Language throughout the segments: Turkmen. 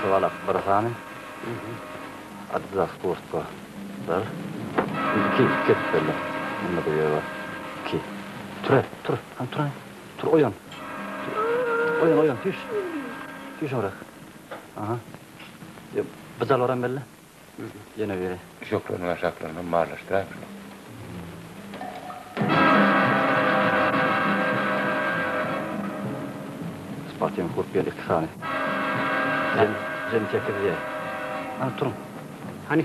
Sary balak bir sany. Adidas kurtka bir. Iki, iki edip berler. Munda-da ýer bar. Iki. Tur-a, tur. Hany tur hany. Tur, oýan. Tur. Oýan, oýan, süýş. Süýş öňräk. Aha. Bu jalbaram belle. Ýene biri. Düşekleriniň aşaklaryny marlaşdyraýyň şuny. Sportiwnyý kurtka iki sany. Jem, jem sekiz diýýär. Hany turuň. Hany.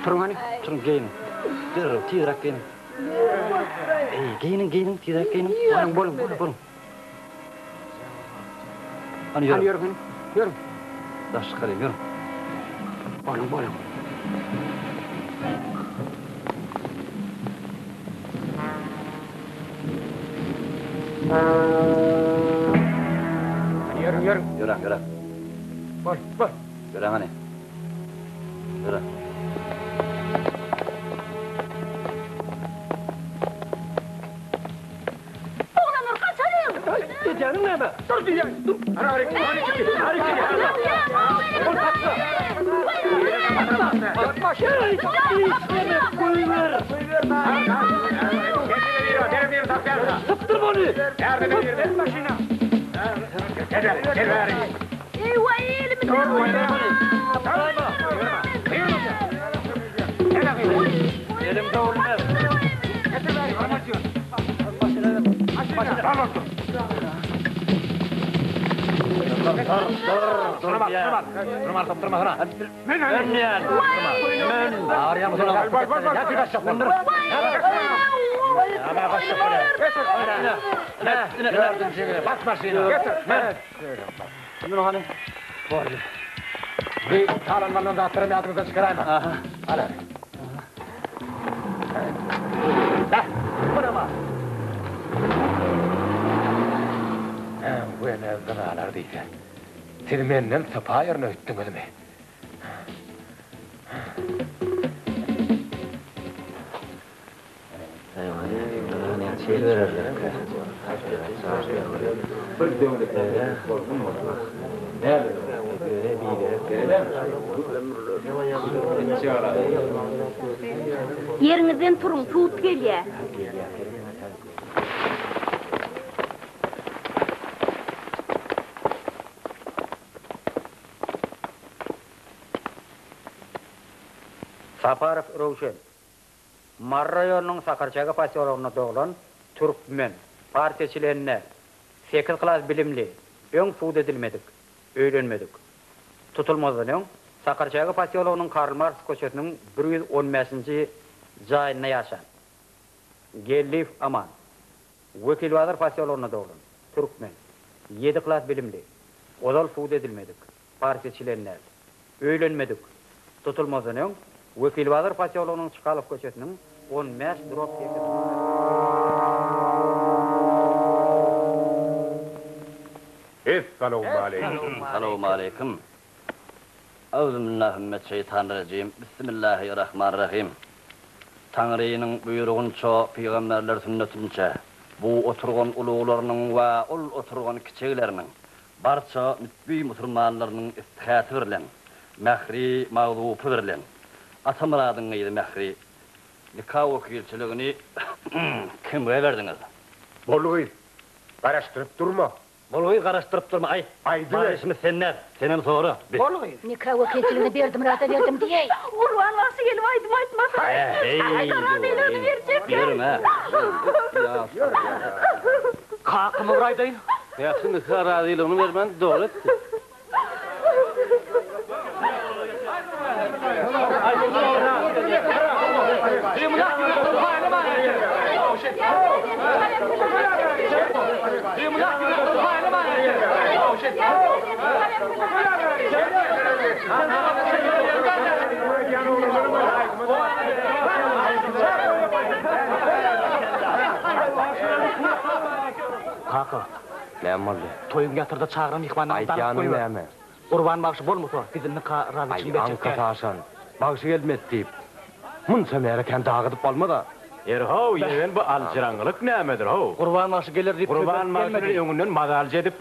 Turuň hany. Turuň geýiniň. Derrew, tizräk geýiniň. Eý, geýiniň, geýiniň, tizräk geýiniň. Boluň, boluň, boluň. Hany ýörüň. Hany ýörüň, hany. Ýörüň. Daş çykalyň, ýörüň. Boluň, boluň. Hany ýörüň, ýörüň. Ýöräň, ýöräň. Bol, bol. Ýöräň hany. Ýöre. Oglanlar gaçalyň! Edýäniň näme? Dur diýýän! Dur! Sypdyrma ony! Eý-waý, elimi Elim döwülmez. Bir talan-malan zatlaram ýadyňyzdan çykaraýmaň. Ala. Beh, munam al. Wene zynalar diýse. Siz menden sypaýaryn öýtdüňizmi? Ýeriňizden turuň, sud gelýä. Saparow Röwşen. Mary raýonynyň Sakarçäge posýologynda doglan, türkmen, partiýa çleni däl, sekiz klas bilimli, öň sud edilmedik, öýlenmedik. Tutulmazdan öň, Sakarçäge posýologynyň Karl Marks köçesiniň 115-nji jaýynda ýaşan. Geldiýew Aman. Wekilbazar posýologynda doglan, türkmen, ýedi klas bilimli, ozal sud edilmedik, partiýa çleni däl. Öýlenmedik. Tutulmazdan öň, Wekilbazar posýologynyň Çkalow köçesiniň 15 drop sekiz Essalawmaleýkim. Salowmaleýkim. Auzubillahimmineşşeýtanirrejim. Bismillahirrahmanirrahim. Taňrynyň buýrugynça, pygamberler sünnetinçe, bu oturgan uluglarynyň we ol oturgan kiçigleriniň Barça mütbi musulmanlarynyň iftihäti birlen, Mähri magzupy birlen, Atamyradyň gyzy Mähri nika wekilçiligini kimge berdiňiz? Bol gyz, garaşdyryp durma. Bol gyz, garaşdyryp durma, aýt. Aýdyber. Bar işimiz sende, senem sora. Bol gyz. Nika wekilçiligini Berdimyrada berdim diýäý. Gurban bagşy gelip aýdym aýtmasa, razylygyny berjekkä. Ýörüň-ä. Kakamy bir aýdaýyn. Mähri nika razylygyny bermän dogry etdi. Kaka. Näme boldy? Toýuň ýatyrda çagyran myhmanlaryny daryp Aýdýanyň goýber. näme? Gurban bagşy bolmasa, biz nika razyçyny Aý, berjek aňka däl. taşan. Bagşy gelmedi diýip, munça märekäni dagydyp bolmaz-a. Ýeri-how, ýegen bu aljyraňňylyk nämedir-how? Gurban bagşy geler diýip Gurban söz bagşy bilen gelmedi. öňünden mazalyja edip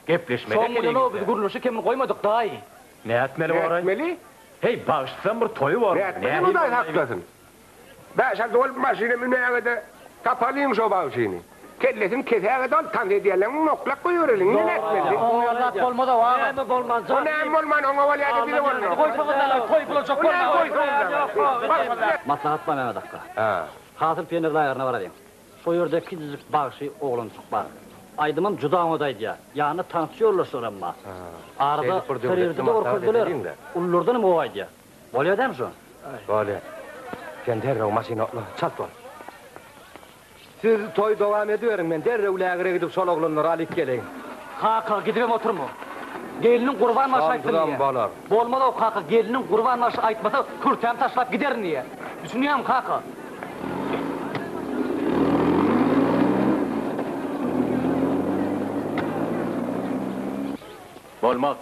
gepleşmeli Şoň bilen-ow ekeniňiz-dä. biz gürleşik hem goýmadyk, daýy. Nätmeli boraý? Nätmeli? Heý, bagşysam bir toýy bor. Nätmeli Hudaý saklasyn. Bäş-alty bolup maşyna münäge-de, tapalyň şo bagşyny. Kellesini kesäge-de ol tans edýänleň oklap goýbereliň. Indi nätmeli? Oňa zat bolmaz-ow, aga. Näme bolman, O näme bolman, oňa bolýa-da bize bolmaz. Goýsaňyz-da, toý bolajak O näme goýsaňyz-da? Maslahat bar Mehmet akga. Hasyl pioner lageryna baralyň. Şo ýerde kiçijik bagşy oglanjyk bar. Aýdymam juda oňat aýdýar. Ýanynda tansçy ýoldaşlaram bar. Arada Şeýdip bir döwletli Sirde-de maslahat görkezdiler. edeliň-le. Ululardanam gowy aýdýar. Bolýa dämi şo? Bolýa. Sen derrew maşyna otla, çalt bol. Siz toýy dowam ediberiň, men derrew lägere gidip şol oglanlary alyp geleýin. Kaka, gidibem oturma. Gelniň Gurban bagşy aýtsyn Şonsuzam diýýä. bolar. Bolmaz-ow kaka, gelniň Gurban bagşy aýtmasa, kürtämi taşlap giderin diýýä. Düşünýäňmi kaka? Bolmaz.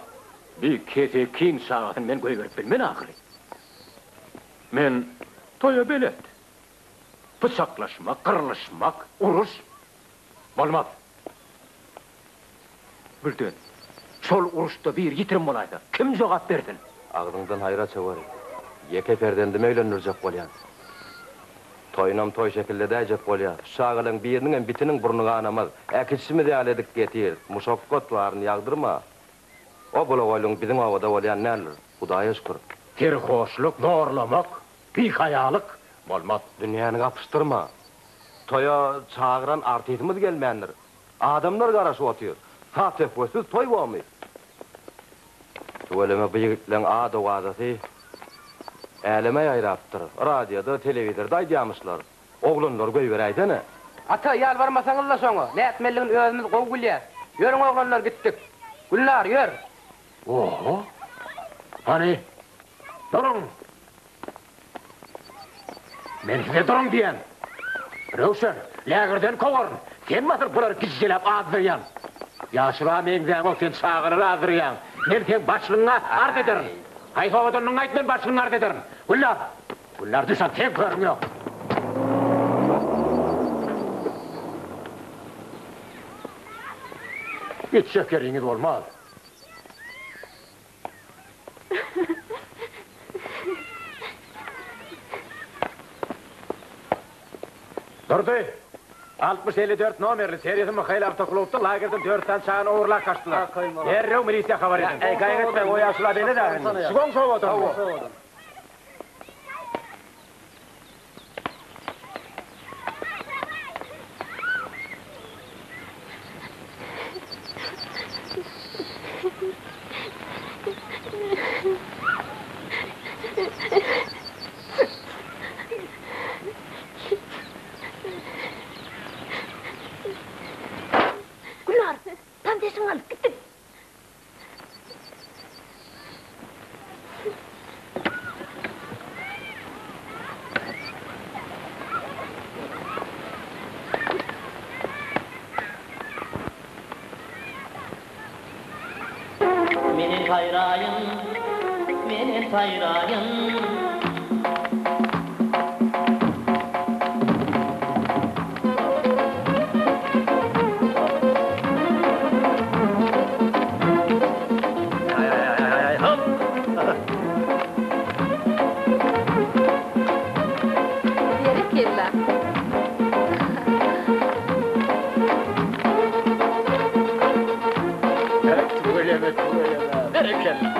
Bi kesekiň çagasyny men goýberip bilmen ahyry. Men toýa belet. Pyçaklaşmak, gyrlyşmak, uruş bolmaz. Birden, şol uruşda biri ýitirim bolaýsa, kim jogap bersin? Agzyňdan haýra çöweri. Ýeke perzendimi öýlendirjek bolýan. Toýunam toý şekilde edäýjek bolýar. Şu çagalaň biriniňem bitiniň burny ganamaz. Äkidişimiz ýaly edip getir. Muşakgat baryny ýagdyrma. O bulagoýlugyň biziň obada bolýan däldir. Hudaýa şükür. Serhoşluk, zorlamak, bihaýalyk bolmaz. Dünýäni gapyşdyrma. Toýa çagyran artistimiz gelmändir. Adamlar garaşyp otyr. Saz-söhbetsiz toý bormy? Tüweleme bu ýigitleň ad-owazasy äleme ýaýrapdyr. Radioda, telewizorda aýdýamyşlar. Oglanlary goýberäýsene. Ata, ýalbarmasaňyz-la şoňa. Nätmelidigini özümiz gowy bilýäs. Ýörüň oglanlar gitdik. Gülnar, ýör! Oho! Hany, duruň! Men size duruň diýýän! Röwşen, lägirden kowaryn! Sen basyr bulary gižželäp azdyrýaň! Ýaşula meňzäňok, sen çagalary azdyrýaň! Men seň başlygyňa arz ederin! Haýsy obadandygyňy aýt, men başlygyňa arz ederin! Gülnar! Gülnar, düş al, seň körüň ýok! Gitjek ýeriňiz bolmaz. Durdy! 6054 nomerli seriýasy Mihail awtoklubda lagerden dört sany çagany ogurlap gaçdylar. Derrew milisiýa habar ediň. Eý, gaýgy etmäň, o ýaşula belet a indi. Şu goňşy obadan bu. Gülnar, tans eşigiňi alyp gitdik. Menen saýraýyn, menen saýraýyn. Berekella. Tüweleme, tüweleme. Berekella.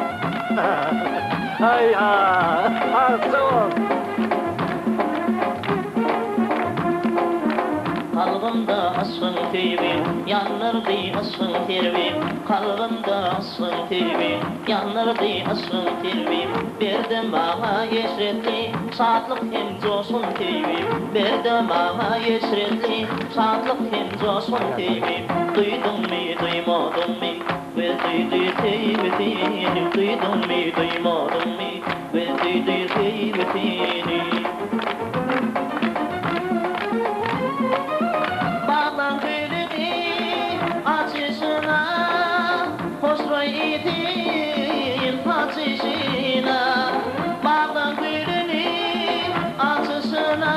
Aý ha, arça bol. Kalbymda yşgyň söýgi, Ýandyrdy yşgyň serwi. Kalbymda yşgyň söýgi, Ýandyrdy yşgyň serwi. Berdi maňa eşretli, Şatlyk hem joşgun söýgi. Berdi maňa eşretli, Şatlyk hem joşgun söýgi. Duýduňmy, duýmadyňmy, Göz duýdy söýgüsini. Duýduňmy, duýmadyňmy, Göz duýdy söýgüsini. Baglaň gülüni açyşyna, Hoşroý isin saçyşyna. Baglaň gülüni açyşyna,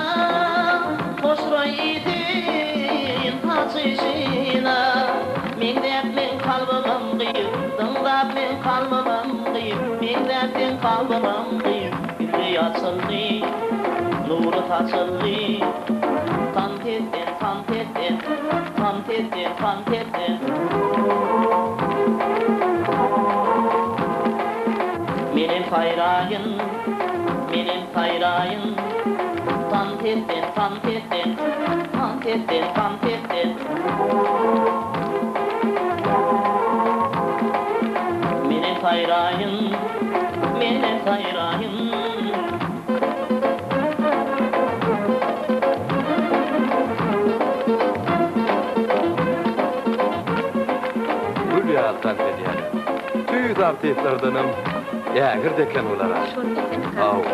Hoşroý isin saçyşyna. Meňzäp meň kalbymam gyz, Dyňzap. meň kalbymam gyz, Meňzäp seň kalbymam gyz. Gülli açyldy, nury saçyldy, Tans et sen, tans et sen, Tans et sen, tans et sen. Menem saýraýyn, menem saýraýyn, Tans et sen, tans et sen, Tans et sen, tans et sen. Menem saýraýyn, menem saýraýyn. Gül ýaly tans edýärler. Tüýs artistlerdenem ägirt eken bular-a. Şony diýsene, kaka. Hawa.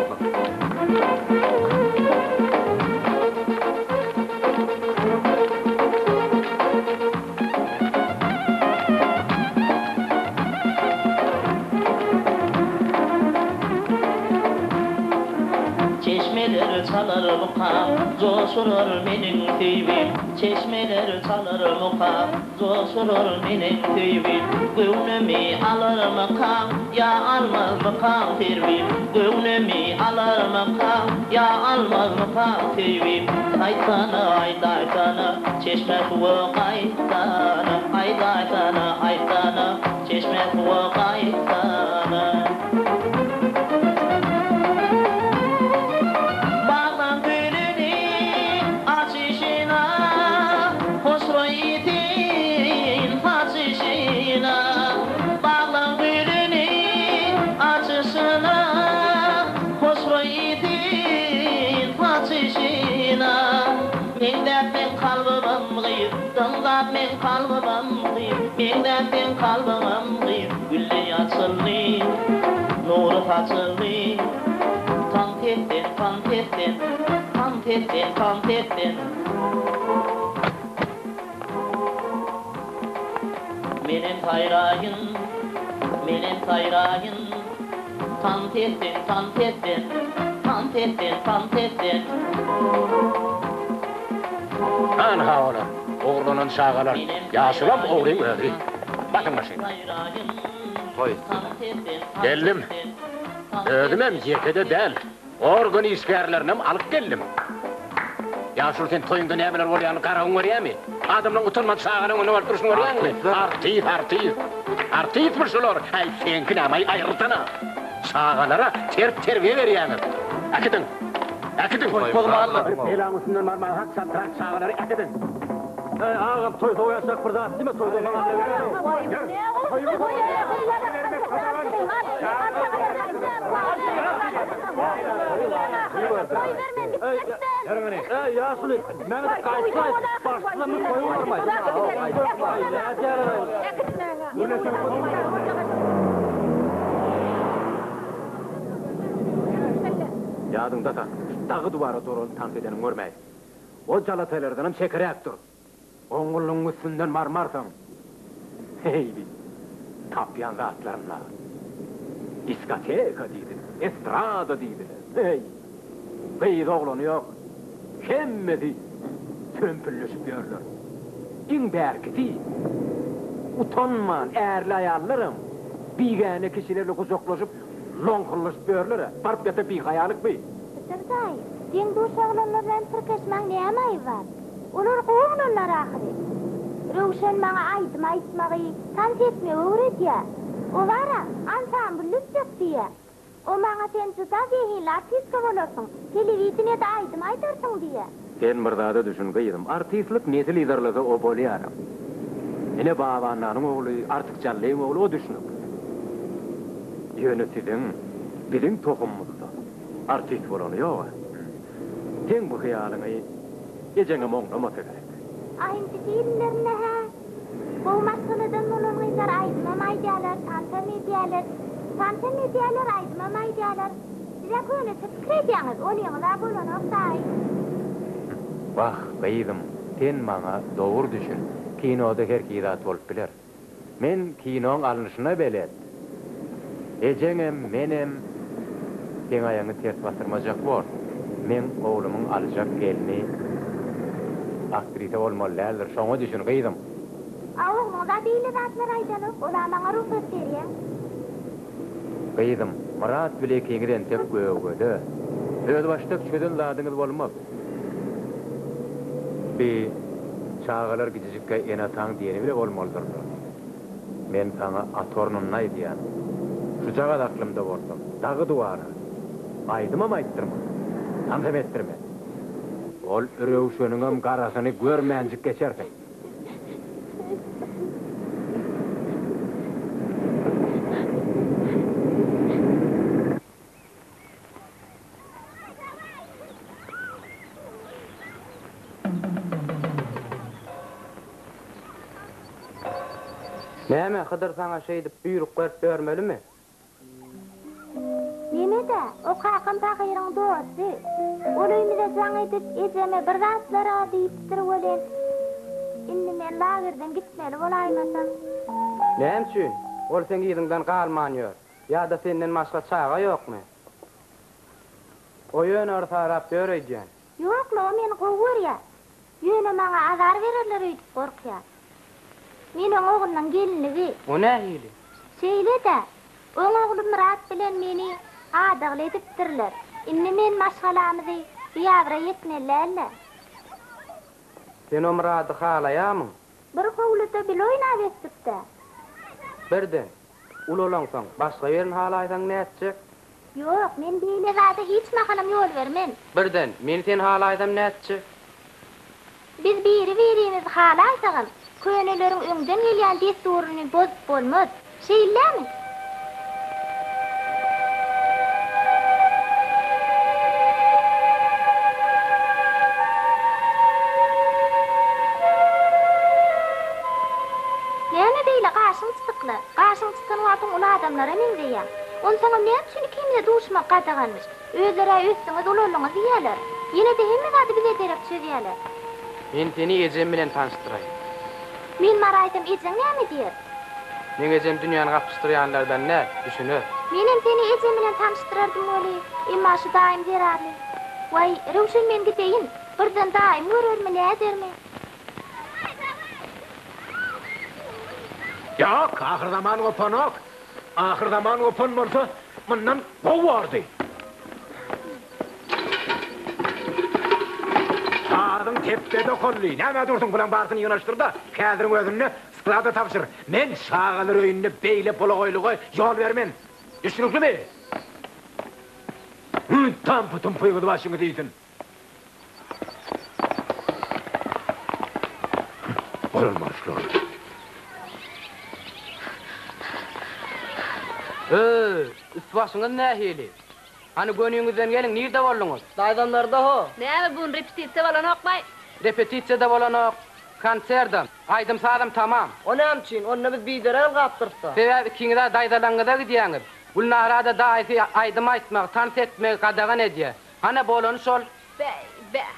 Çeşmeler çalar mukam, joşurar meniň söýgim, Çeşmeler çalar mukam, joşurar meniň söýgim. Göwnümi alarmykaň, ýa almazmykaň serwim, Göwnümi alarmykaň, ýa almazmykaň söýgim. Aýtsana, aýdaýsana, çeşme suwa gaýtsana, Aýdaýsana, aýtsana, çeşme suwa gaýtsana. Baglaň gülüni açyşyna, Hoşroý itin saçyşyna. Baglaň gülüni açyşyna, Hoşroý itin saçyşyna. Meňzäp seň kalbymam gyz, Dyňzap meň kalbymam gyz, Meňzäp seň kalbymam gyz. Gülli açyldy, nury saçyldy, Tans et sen, tans et sen, Tans et sen, tans et sen. Menem saýraýyn, menem saýraýyn, Tans et sen, tans et sen, Tans et sen, tans et sen. Anha olar, ogurlanan çagalar. Ýaşulam ogryň özi. Basyň maşyna. Toý üstüne. Geldim. Özümem ýeke-de däl. Organ işgärlerinem alyp geldim. Ýaşuly sen toýuňda nämeler bolýanyny garagyň görýämi? Adamlaň utanman çagalaň öňüne baryp durşuny görýäňmi? Artist, artist. Artistmi şular? Äý, seňki näme-aý, aýrylsana. Çagalara ters terbiýe berýäňiz. Äkidiň. Äkidiň. Toý bozmaly. Bir pelaň üstünden barmaga hak çaltrak çagalary äkidiň. Äý, agam, toý sowaýarsak bir zat diýme, toýda maňa Äý, ýaşuly, meni gaýtlaý, başlamy toý barmaý. Ýadyňda sakla, dagy duwara doralyp tans edeniňi görmäý. O jalataýlardanam çekiräk dur. Oňňullygyň üstünden barmarsyň. Heý, bi tapýan zatlaryna diskoteka diýdiler, estrada diýdiler. Heý, gyz oglany ýok. Hemmesi sömpülleşip ýörler. Iň bärkisi, utanman ärli-aýallaram bigäne kişilerle gujaklaşyp, loňkullaşyp ýörler-ä. Baryp ýatan bihaýalyk bi. Sydyr daýy, deň-duş oglanlar bilen tirkeşmäň näme aýby bar? Olar gowy oglanlar ahyry. Röwşen maňa aýdym aýtmagy, tans etmegi öwredýär. O bar-a, ansambl düzjek diýýär. O maňa sen juda zehinli artistka bolarsyň, telewideniýede aýdym aýdarsyň diýýär. Sen bir zada düşün gyzym, artistlik nesil yzarlasa o bolýaram. Ine Babannanyň ogly, Artyk Jallyň ogly o düşnükli. Ýöne siziň, biziň tohumymyzda artist bolany ýog-a. Seň bu hyýalyňy ejeňem oňlamasa gerek. Aýynjy filmlerinde-hä gowy maşgaladan bolan gyzlar aýdymam aýdýarlar, tansam edýärler. Tansam edýärler, aýdymam aýdýarlar. Siz-ä köneçe pikir edýäňiz, onyňyz-a bolanok daýy. Wah, gyzym, sen maňa dogry düşün, kinoda her hili zat bolup biler. Men kinoň alnyşyna belet. Ejeňem, menem seň aýagyňy ters basdyrmajak bor. Meň oglumyň aljak gelni aktrisa bolmaly däldir, şoňa düşün, gyzym. A ogluňyz-a beýle zatlar aýdanok, ol-a maňa rugsat berýä. Gyzym, Myrat bile ikiňiz entek göge-de. Özbaşdak çözen zadyňyz bolmaz. Bi çagalar gijijikkä ene-ataň diýeni bile bolmalydyrlar. Men saňa at ornunda aýdýan. Şujagaz aklymda bolsa, dagy duwara. Aýdymam aýtdyrma. Tansam etdirme. Ol Röwşeniňem garasyny görmänjik geçersiň. Näme, Hydyr saňa şeýdip buýruk berip ýörmelimi? Neme-dä, o kakam pahyryň dosty. Ol öýmüze jaň edip, ejeme bir zatlar-a diýipdir welin, indi men lagerden gitmeli bolaýmasam. Näme üçin? Ol seň yzyňdan galman ýör. Ýa-da senden başga çaga ýokmy? O ýöne yrsarap ýör öýdýän. Ýok-la, o meni gowy görýär. Ýöne maňa azar bererler öýdüp gorkýar. Men oň oglunyň gelinligi. O nähili? Şeýle-dä, oň ogly Myrat bilen meni adagly edipdirler. Indi men maşgalamyzy biabraý etmeli däl-dä. Sen o Myrady halaýarmyň? Bir howluda bile oýnap ösdük-dä. Birden, ulalaňsoň, başga birini halaýsaň nätjek? Ýok, men beýle zada hiç mahalam ýol bermen. Birden, men seni halaýsam nätjek? Biz biri-birimizi halaýsagam, köneleriň öňden gelýän dessuryny bozup bolmaz. Şeýlemi? Näme beýle gaşyň çytykly? Gaşyň çytan wagtyň uly adamlara meňzeýäň. Onsoňam näme üçin ikimize duşmak gadaganmyş? Özler-ä ösdüňiz, ulaldyňyz diýýäler. Ýene-de hemme zady bize derek çözýäler. Men seni ejem bilen tanyşdyraýyn. Men baraýsam ejeň näme diýer? Meň ejem dünýäni gapyşdyrýanlardan däl, düşüner. Menem seni ejem bilen tanyşdyrardym weli, emma şu daýym zerarly. Waý, Röwşen men gideýin. Birden daýym görermi, nädermi? Ýok, ahyrzaman gopanok. Ahyrzaman gopan bolsa, mundan gowy bordy. Sazyň tepbe dokaldy. Nämä dursuň, bulaň barysyny ýygnaşdyr-da, häziriň özünde sklada tabşyr. Men çagalar öýünde beýle bolagoýluga ýol bermen. Düşnüklimi? Tampy-tumpyňyz başyňyzy iýsin. Bolan şular. Öý, üst-başyňyz nähili? Hany göniňizden geliň, nirde bolduňyz? Daýzamlarda-ho. Näme bu gün repetisiýa bolanokmaý? Repetisiýa-da bolanok, konserdem, aýdym-sazam tamam. O näme üçin? Onda biz biderek ylgapdyrys-da. Sebäbi ikiňiz-ä daýzalaňyza gidýäňiz. Gülnara-da daýysy aýdym aýtmagy, tans etmegi gadagan edýär. Hana bolany şol. Bäý, bäh.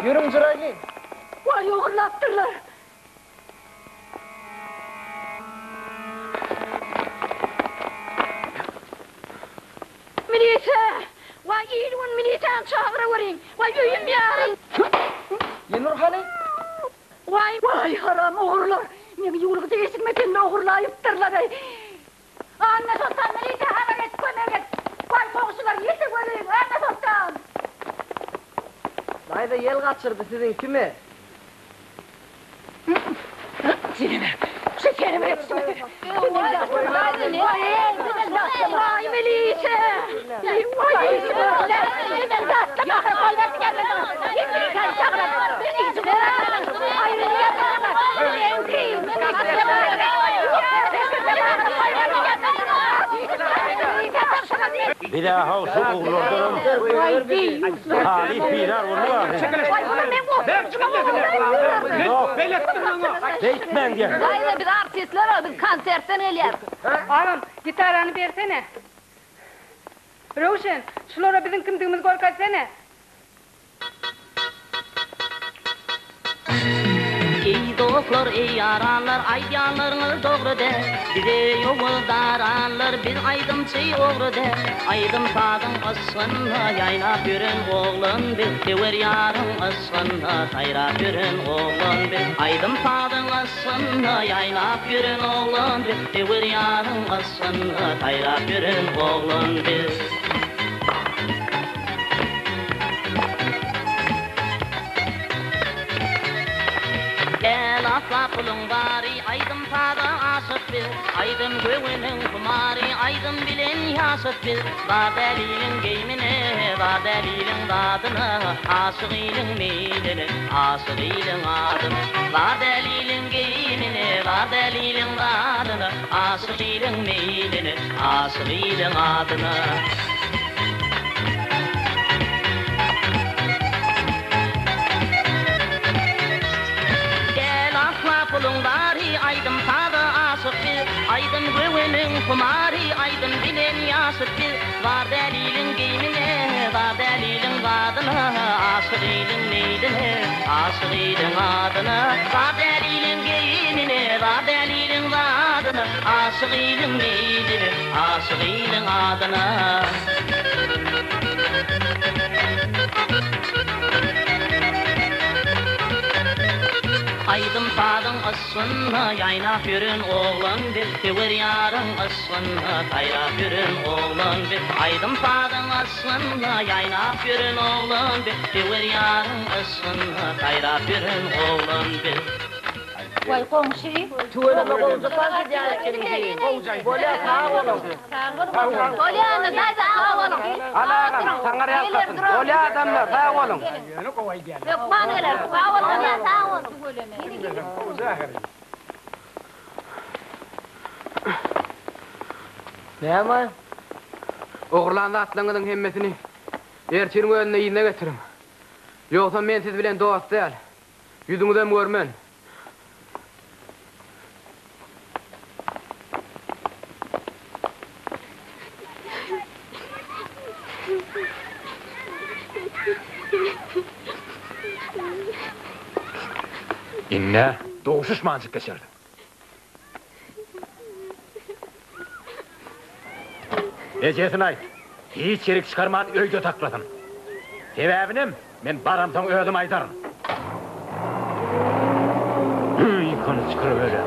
Ýörüň jyraýly. Waý ogurlapdyrlar. Milise! Waý il-gün milisäni çagyraweriň! Waý öýüm ýarym! Ýenur hany? Waý, waý haram ogrular! Meň ýuwulgyja eşigime çenli ogurlaýypdyrlar-eý! Annasoltan milisä habar et, kömek et! Waý goňşular ýeteweriň! asuসি Senem, şu senem etmedi. Waý milise! Waý Biz-ä how şu ugurlardanam talyp birar boldy ahyryn. Ýok, beýtmäň diýen. Daýza biz artistler-a, biz konsertden gelýäris. Agam, gitarany bersene. Röwşen, şulara biziň kimdigimizi görkezsene. Eý dostlar, eý ýaranlar, aýdýanlaryňyz dogry däl. Bize ýowuz daranlar, biz aýdymçy ogry däl. Aýdym-sazyň yşgynda ýaýnap ýören oglan biz, Söwer ýaryň yşgynda saýrap ýören oglan biz. Aýdym-sazyň yşgynda ýaýnap ýören oglan biz, Söwer ýaryň yşgynda saýrap ýören oglan biz. Däl asla puluň bary, aýdym-saza aşyk biz. Aýdym göwnüň humary, aýdym bilen ýaşyk biz. Bar däliliň geýmine, bar däliliň zadyna, Aşyk iliň meýline, aşyk iliň adyna. Bar däliliň geýmine, bar däliliň zadyna, Aşyk iliň meýline, aşyk iliň adyna. Däl asla puluň bary, aýdym-saza aşyk biz. Aýdym göwnüň humary, aýdym bilen ýaşyk biz. Bar däl iliň geýmine, bar däl iliň zadyna, Aşyk iliň meýline, aşyk iliň adyna. Bar däl iliň geýmine, bar däl iliň zadyna, Aşyk iliň meýline, aşyk iliň adyna. Aýdym-sazyň yşgynda ýaýnap ýören oglan biz, Söwer ýaryň yşgynda saýrap ýören oglan biz. Aýdym-sazyň yşgynda ýaýnap ýören oglan biz, Söwer ýaryň yşgynda saýrap ýören oglan biz. Waý goňşy. Tüweleme gowja tans edýän ekeniň diýin. Bolýa sag boluň. Bolýa indi daýza sag boluň. Al agam saňa ýalkasyn. Bolýa adamlar sag boluň. Hökman geleris sag boluň. Bolýa sag boluň. Näme? Ogurlan zatlaryňyzyň hemmesini ertiriň özünde yzyna getiriň. Ýogsam men siz bilen dost däl. Ýüzüňizem görmen. Indi duşuşmanjyk geçerdiň. Ejesine aýt, hiç ýerik çykarman öýde saklasyn. Sebäbinem men baramsoň özüm aýdaryn. Hüý, hany çykaraweri.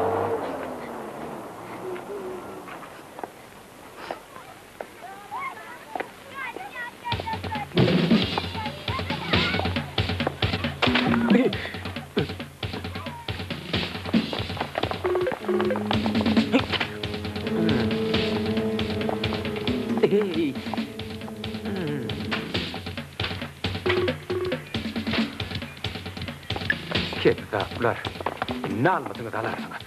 Kezzaplar, indi almadyňyz alarsyňyz.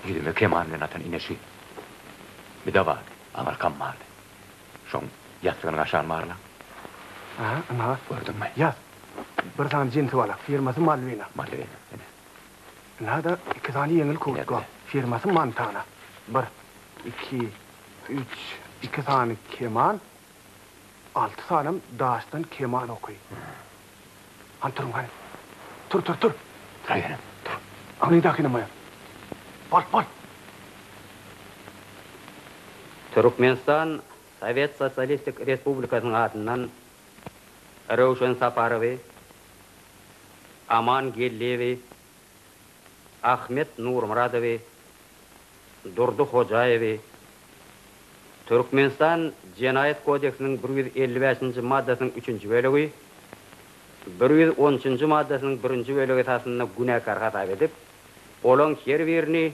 Ýüzüme keman bilen atan ine şü. Bir-de bardy, aňyrkam bardy. Şoň ýassygynyň aşagyny barlaň. Aha, ynha. Gördüňmi? Ýaz. Bir sany jinsi balak, firmasy Malwina. Malwina, ine. Ynha-da iki sany ýeňil kurtka, firmasy Montana. Bir, iki, üç, iki sany keman, alty sanam daşdan keman oky. Hany turuň, hany. Tur, tur, tur! Turaýerin, tur. Aňrydakyny maýa. Bol, bol! Türkmenistan. Sowet Sosialistik Respublikasynyň adyndan Röwşen Saparowy, Aman Geldiýewi, Ahmet Nurmyradowy, Durdy Hojaýewi, Türkmenistan Jenaýat kodeksiniň 155-nji maddasynyň üçünji bölegi, 113-nji maddasynyň birinji bölegi esasynda günäkär hasap edip, olaň her birini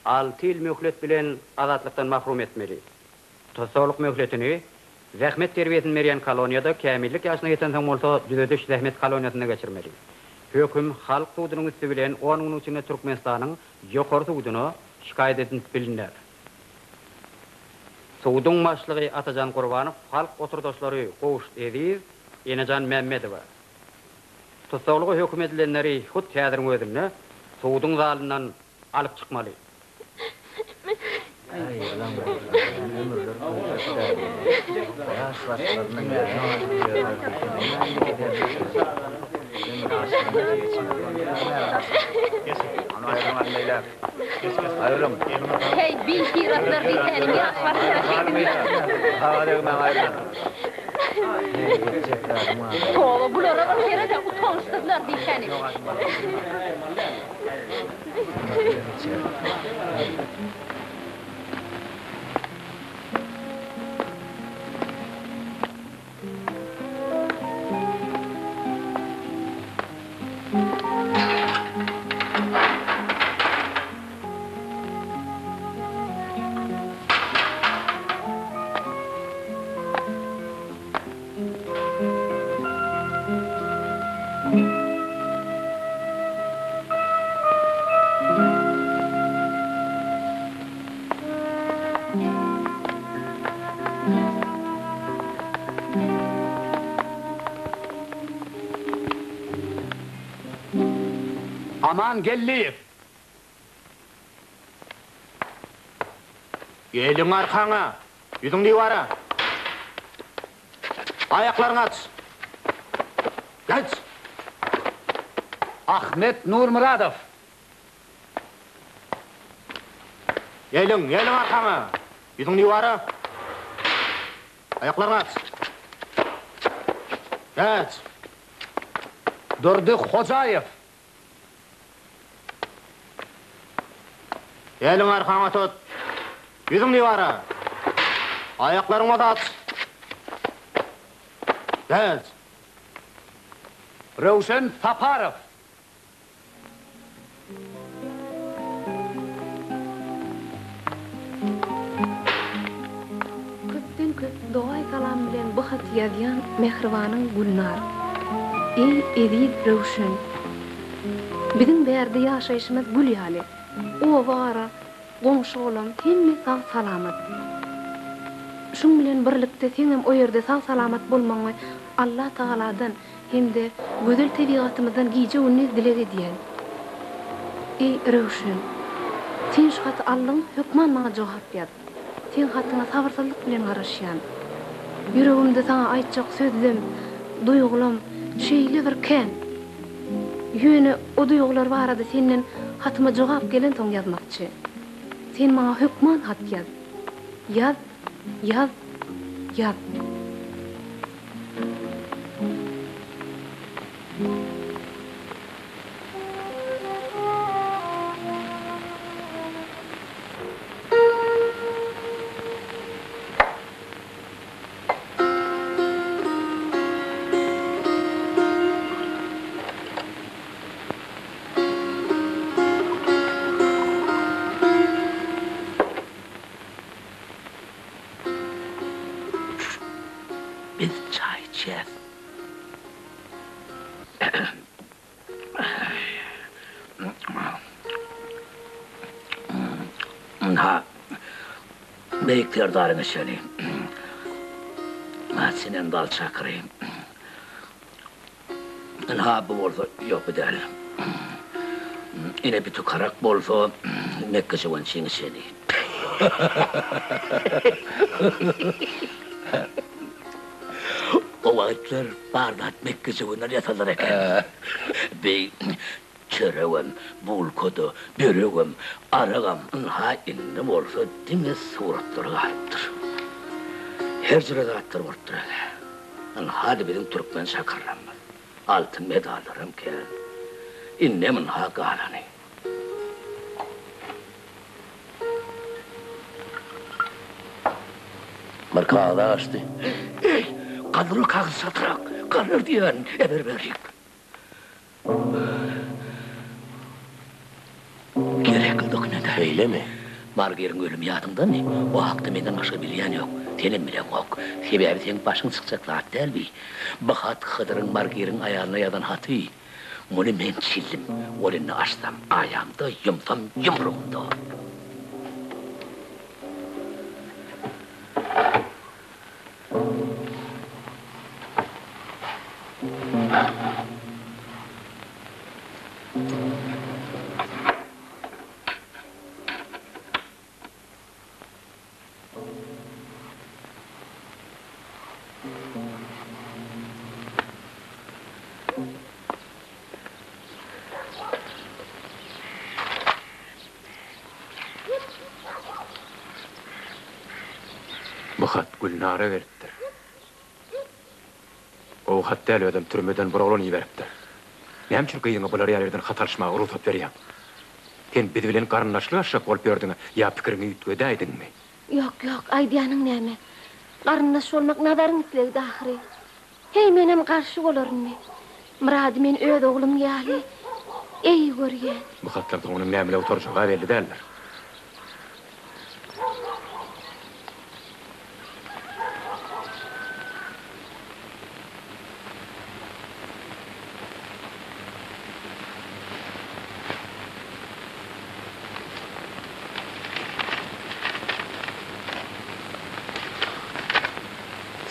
alty ýyl möhlet bilen azatlykdan mahrum etmeli. Tussaglyk möhletini zähmet terbiýesini berýän koloniýada, kämillik ýaşyna ýetensoň bolsa düzediş-zähmet koloniýasynda geçirmeli. Höküm halk sudunyň üsti bilen on günüň içinde Türkmenistanyň Ýokary suduna şikaýat edinip bilner. Suduň başlygy Atajan Gurbanow, halk oturdaşlary Gowşut Eziz, Enejan Mämmedowa. Tussaglyga höküm edilenleri hut häziriň özünde suduň zalyndan alyp çykmaly. Heý, bisyratlar diýsäniň ýaş başlary şeýdip. Toba, bulara bir seret-ä, utançsyzlar diýsäni. Aman Geldiýew! Eliň arkaňa, ýüzüň diwara! Aýaklaryňy aç! Geç! Ahmet Nurmyradow! Eliň, eliň arkaňa! Ýüzüň diwara! Aýaklaryňy aç! Geç! Durdy Hojaýew! Eliňi arkaňa tut! Ýüzüň diwara! Aýaklaryňy bolsa aç! Geç! Röwşen Saparow! Köpden köp dogaý salam bilen bu haty ýazýan mähribanyň Gülnar. Eý eziz Röwşen! Biziň bärde ýaşaýşymyz gül ýaly. Oba-gara, goňşy-golam hemme sag-salamat. Şuň bilen birlikde seňem o ýerde sag-salamat bolmagyňy Allatagaladan hem-de gözel tebigatymyzdan gije-gündiz dileg edýän. Eý, Röwşen! Sen şu haty aldyň, hökman maňa jogap ýaz. Seň hatyňa sabyrsyzlyk bilen garaşýan. Ýüregimde saňa aýtjak sözlem, duýgulam şeýle bir kän. Ýöne o duýgular barada senden hatyma jogap gelensoň ýazmakçy. Sen maňa hökman hat ýaz. Ýaz, ýaz, ýaz. Biz çaý içýäs. Ynha, Beýik Serdaryň içeni. Sinem dal çakyry. Ynha, bu bolsa, ýok, bu däl. Ine, bi tukarak bolsa, mekgejöwençiň içeni. O wagtlar bar zat mekgejöwenden ýasalar eken. Bi çöregem, bulka-da, böregem, aragam, ynha, indi bolsa diňe suratlary galypdyr. Her jüre zatlar bolupdyr aga. Ynha-da biziň türkmen çakyrlarymyz. Altyn medallaram kän. Indem ynha galany. Bir kagyza gaçdy. Eý, galdyr ol kagyzy çaltrak! Galdyr diýýärin, eber-berik! Gerekli dokument. Beýlemi? Margiriň ölümi ýadyňdamy? O hakda menden başga bilýän ýok. Senem bileňok. Sebäbi seň başyň çykjak zat däl bi. Bu hat Hydyryň Margiriň aýalyna ýazan haty. Muny men çildim. Ol indi açsam aýamda, ýumsam ýumrugymda. Bu hat Gülnara gelipdir. Gowy hat däl özem türmeden bir oglan iberipdir. Näme üçin gyzyňa bular ýaly ýerden hat alyşmaga rugsat berýäň? Sen biz bilen garyndaşlyk açjak bolup ýördüňä ýa pikiriňi üýtgedäýdiňmi? Ýok, ýok, aýdýanyň näme? Garyndaş bolmak Nazaryň islegidi ahyry. Heý, menem garşy bolarynmy? Myrady men öz oglum ýaly eý görýän. Bu hatdan soň onuň näme bilen gutarjagy-a belli däldir.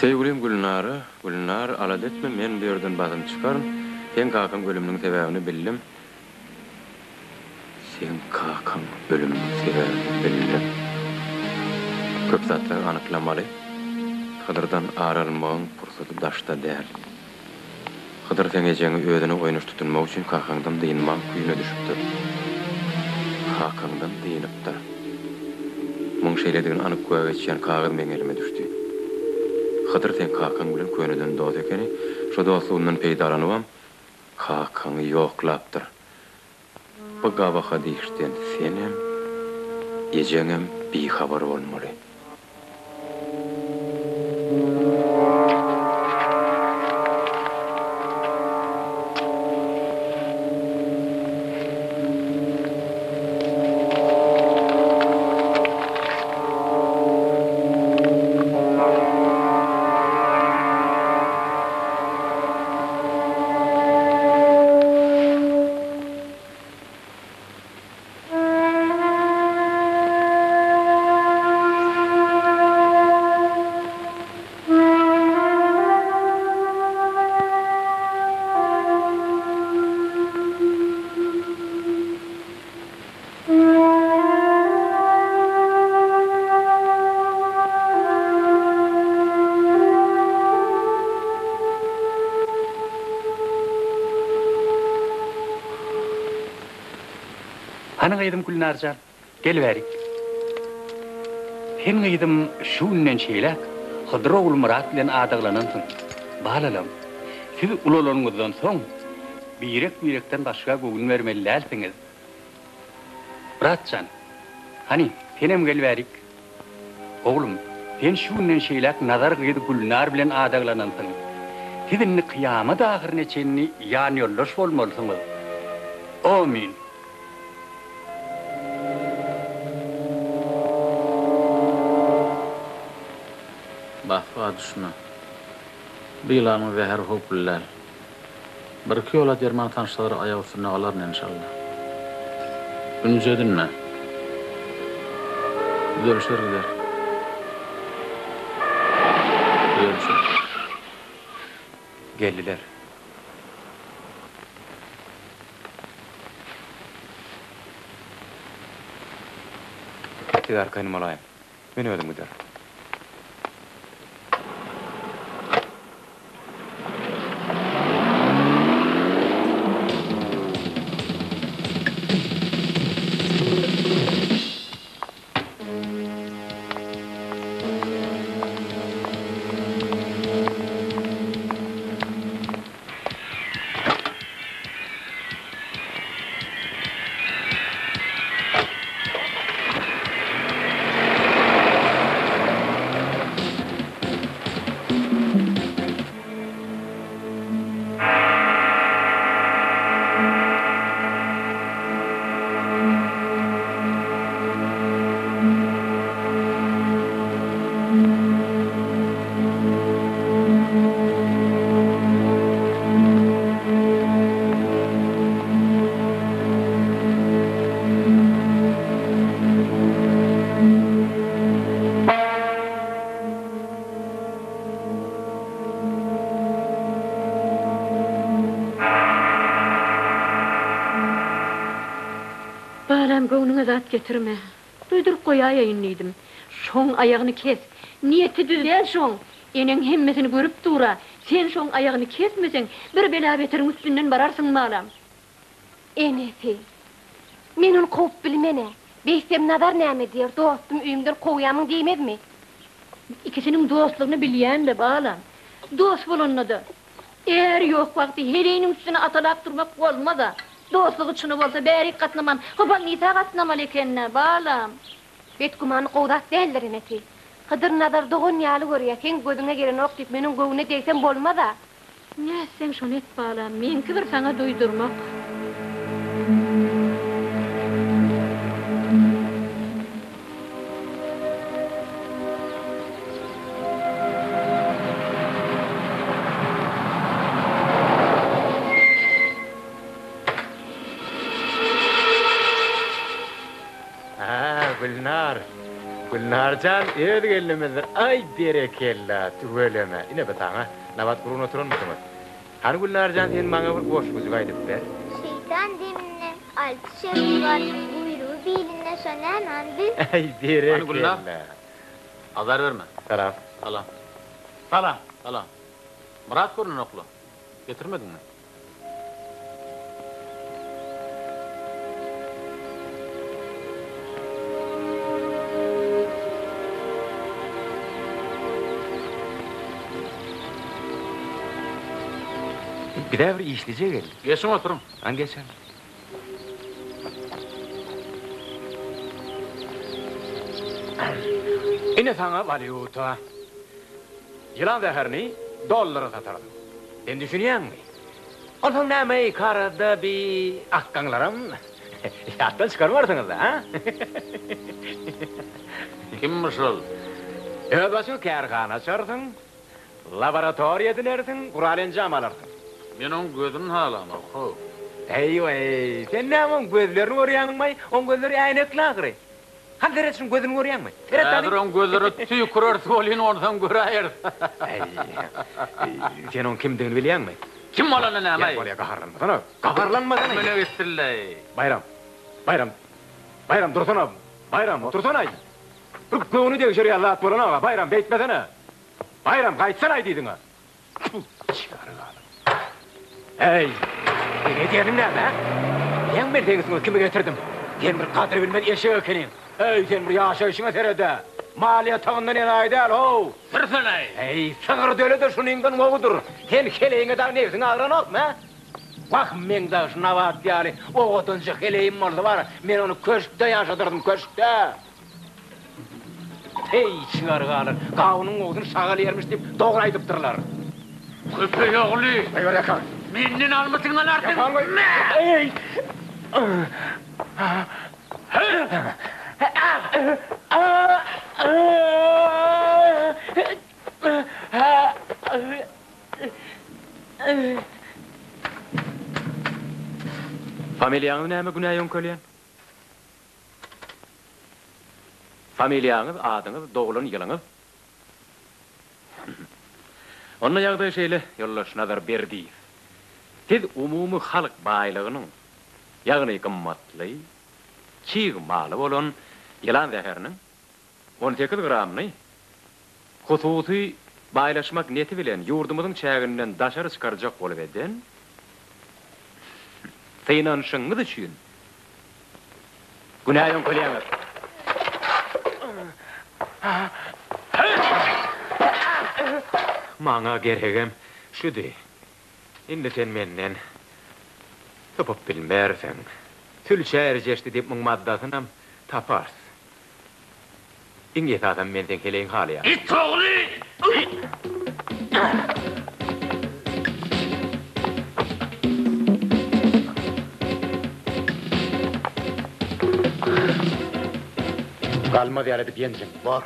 Söýgülim Gülnara, Gülnar, alada etme, men bu ýerden basym çykaryn. Seň kakaň ölüminiň sebäbini bildim. Seň kakaň ölüminiň sebäbini bildim. Köp zatlary anyklamaly. Hydyrdan ar almagyň pursady daşda däl. Hydyr seň ejeňi özüne oýnaş tutunmak üçin kakaňdan dynmaň küýüne düşüpdir. Kakaňdan dynypdyr. Muň şeýledigini anyk güwä geçýän kagyz meň elime düşdi. Hydyr seň kakaň bilen köneden dost ekeni, şo dostlugyndan peýdalanybam kakaňy ýoklapdyr. Bu gabahat işden senem, ejeňem bihabar bolmaly. Hany gyzym Gülnar jan, gel bärik. Sen gyzym şu günden şeýläk Hydyr ogul Myrat bilen adaglanansyň. Balalam, siz ulalanyňyzdan soň birek-birekden başga göwün bermeli dälsiňiz. Myrat jan, hany, senem gel bärik. Oglum, sen şu günden şeýläk Nazar gyzy Gülnar bilen adaglanansyň. Siz indi kyýamat ahyryna çenli ýanýoldaş bolmalysyňyz. Omyn! Basga düşme. Bu ýylanyň zäheri howply däl. Birki ýola derman sançsalar aýak üstünde galaryn enşalla. Ünji edinme. Düzelişer gider. Düzelişer. Geldiler. Siz arkaýyn bolaýyň. Men özüm giderin. Balam, göwnüňe zat getirme. Duýduryp goýaýaýyn diýdim. Şoň aýagyny kes. Niýeti düz däl şoň. Eneň hemmesini görüp dur-a. Sen şoň aýagyny kesmeseň, bir bela-beteriň üstünden bararsyň, balam. Enesi. Men ony kowup bilmen-ä. Beýtsem Nazar näme diýer, dostum öýümden kowýamyň diýmezmi? Ikisiniň dostlugyny bilýän-le, balam. Dost bolanda-da, är ýok wagty heleýiniň üstüne atalap durmak bolmaz-a. Dostlugy çyny bolsa bärik gatnaman, Hybalnisa gatnamaly eken-dä, balam. Betgümany gowy zat däldir, enesi. Hydyr Nazary dogan ýaly görýär, seň gözüňe gelenok diýip, meniň göwnüne degsem bolmaz-a. Nätseň şony et balam, meňki bir saňa duýdurmak. Hä, Gülnar. Gülnar jan öz gelnimizdir. Aý, berekella, tüweleme. Ine bu saňa. Nabat gurun oturanmysyňyz? Hany Gülnar jan sen maňa bir goşgujyk aýdyp ber. Şeýtan deminde alty şerti bar, guýrugy bilinde şo näme bil. Aý, Hany Gülnar? berekella. Azar berme. Salam. Salam. Salam. Salam. Myrat görnenokla. Getirmediňmi? Bizä bir işlije geldi. Geçiň oturyň. Hany geçeň. Ine saňa walýuta. Ýylan zäherini dollara satarsyň. Sen düşünýäňmi? Onsoň näme-eý, karazda bi akgaňlaram ýatdan çykarmarsyňyz-da, a? Kimmiş ol? Özbaşyňa kärhana açarsyň, laboratoriýa edinersiň, gural-enjam alarsyň. Men oň gözüni halamok, how. Eý-weý, sen näme oň gözlerini görýäňmi-aý? Oň gözleri äýnekli ahyry. Hany seret şuň gözüni görýäňmi? Seret hany. Häzir oň gözlerine tüýküreris welin onsoň göräýeris. Äý, sen oň kimdigini bilýäňmi? Kim bolanda näme-aý? Ýa bolýa gaharlanmasana, gaharlanmasana. Mene gitsin-leý. Baýram, Baýram, Baýram dursana, Baýram otursana-aý. Bir göwni degişer ýaly zat bolanok-a, Baýram beýtmesene. Baýram gaýtsana-aý diýdiň-ä. Çigary galyň. Äý, seň edýäniň näme, hä? Näme men seň üstüňe kimi getirdim? Sen bir gadyr bilmez eşek ekeniň. Äý, sen bir ýaşaýşyňa sered-ä. Mal ýatagyndan enaýy däl, how! Sürsene-äý! Äý, sygyr döle-de şunyňdan gowudyr. Sen heleýiňe dagy nebsiň agyranokmy, hä? Wah, meň dagy şu Nabat ýaly owadanja heleýim bolsa bar, men ony köşkde ýaşadyrdym, köşkde! Heý, çygar galar, gawunyň gowusyny şagal ýermiş diýip, dogry aýdypdyrlar. Köpeý ogly! Goýber ýakaňy! Menden almytyňy alarsyň! Ýakaňy goý! Eý! Familiýaňyz näme günä ýöňkelýän? Familiýaňyz, adyňyz, doglan ýylyňyz? Onda ýagdaý şeýle, ýoldaş Nazar Berdiýew. Siz umumy halk baýlygynyň, ýagny gymmatly çig maly bolan ýylan zäheriniň 18 gramyny hususy baýlaşmak neti bilen ýurdumyzyň çäginden daşary çykarjak bolup eden synanyşygyňyz üçin günä ýöňkelýäňiz. Maňa geregem şudy. Indi sen menden sypyp bilmersiň. Sülçä erjeşdi diýip muň maddasynam taparys. Iň esasam men seň heleýiňi halaýan. It ogly! Galmaz ýaly edip ýenjiň. Bor.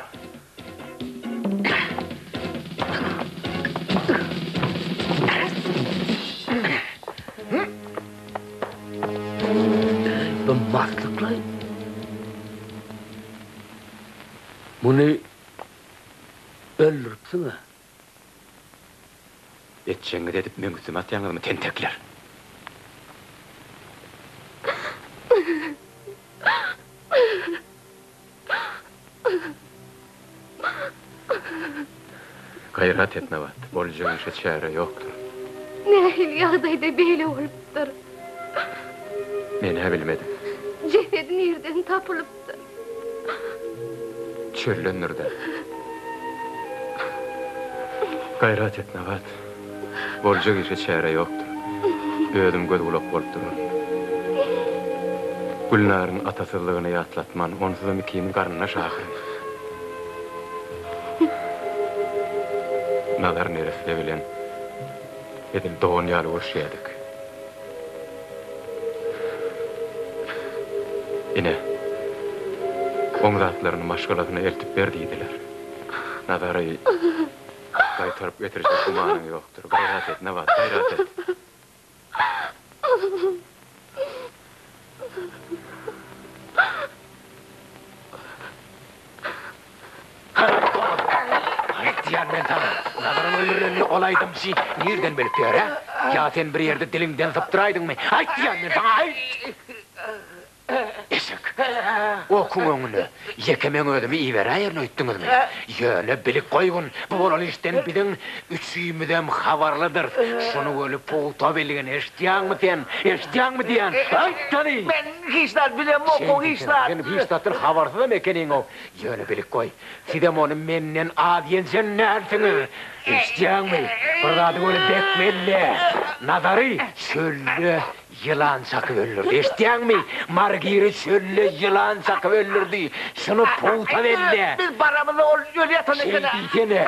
Bu maslyklaý. Muny öldüripsiň-ä. Etjegiňizi edip meň üstüme atýaňyzmy, tentekler? Gaýrat et Nabat, boljak işe çäre ýokdur. Nähili ýagdaýda beýle bolupdyr? Men-ä bilmedim. Jesedi nirden tapylypdyr? Çöldendir-dä. Gaýrat et Nabat, boljak işe çäre ýokdur. Özüm göz-gulak bolup duraryn. Gülnaryň atasyzlygyny ýatlatman, onsuzam ikimiz garyndaş ahyry. Nazar neresse bilen edil dogan ýaly görüşýärdik. Ine, oň zatlaryny maşgalasyna eltip ber diýdiler. Nazary gaýtaryp getirjek gümanyň ýokdur. Gaýrat et, Nabat, gaýrat et. Aýt diýýän men saňa, Nazaryň öldürilenini ol aýdymçy nirden bilip ýör, hä? Ýa sen bir ýerde diliňden sypdyraýdyňmy? Aýt diýýän men saňa, aýt! Eşek, okuň öňüne ýeke meň özümi iberäýerin öýtdüňizmi? Ýöne bilip goýgun, bu bolan işden biziň üçümizem habarlydyrys. Şuny weli pugta bilgin, eşidýäňmi sen? Eşidýäňmi diýýän? Aýt hany! Men hiç zat bilemok, hiç zat. Sen hiç zatdan habarsyzam ekeniň-ow. Ýöne bilip goý, sizem ony menden az ýenjen dälsiňiz. Eşidýäňmi? Bir zady weli bek belle, Nazary çölde Ýylan çakyp öldürdi, eşitýäňmi? Margiri çölde ýylan çakyp öldürdi. Şuny pugta belle. Biz baramyzda ol öli ýatan eken-ä. Şeý diýsene.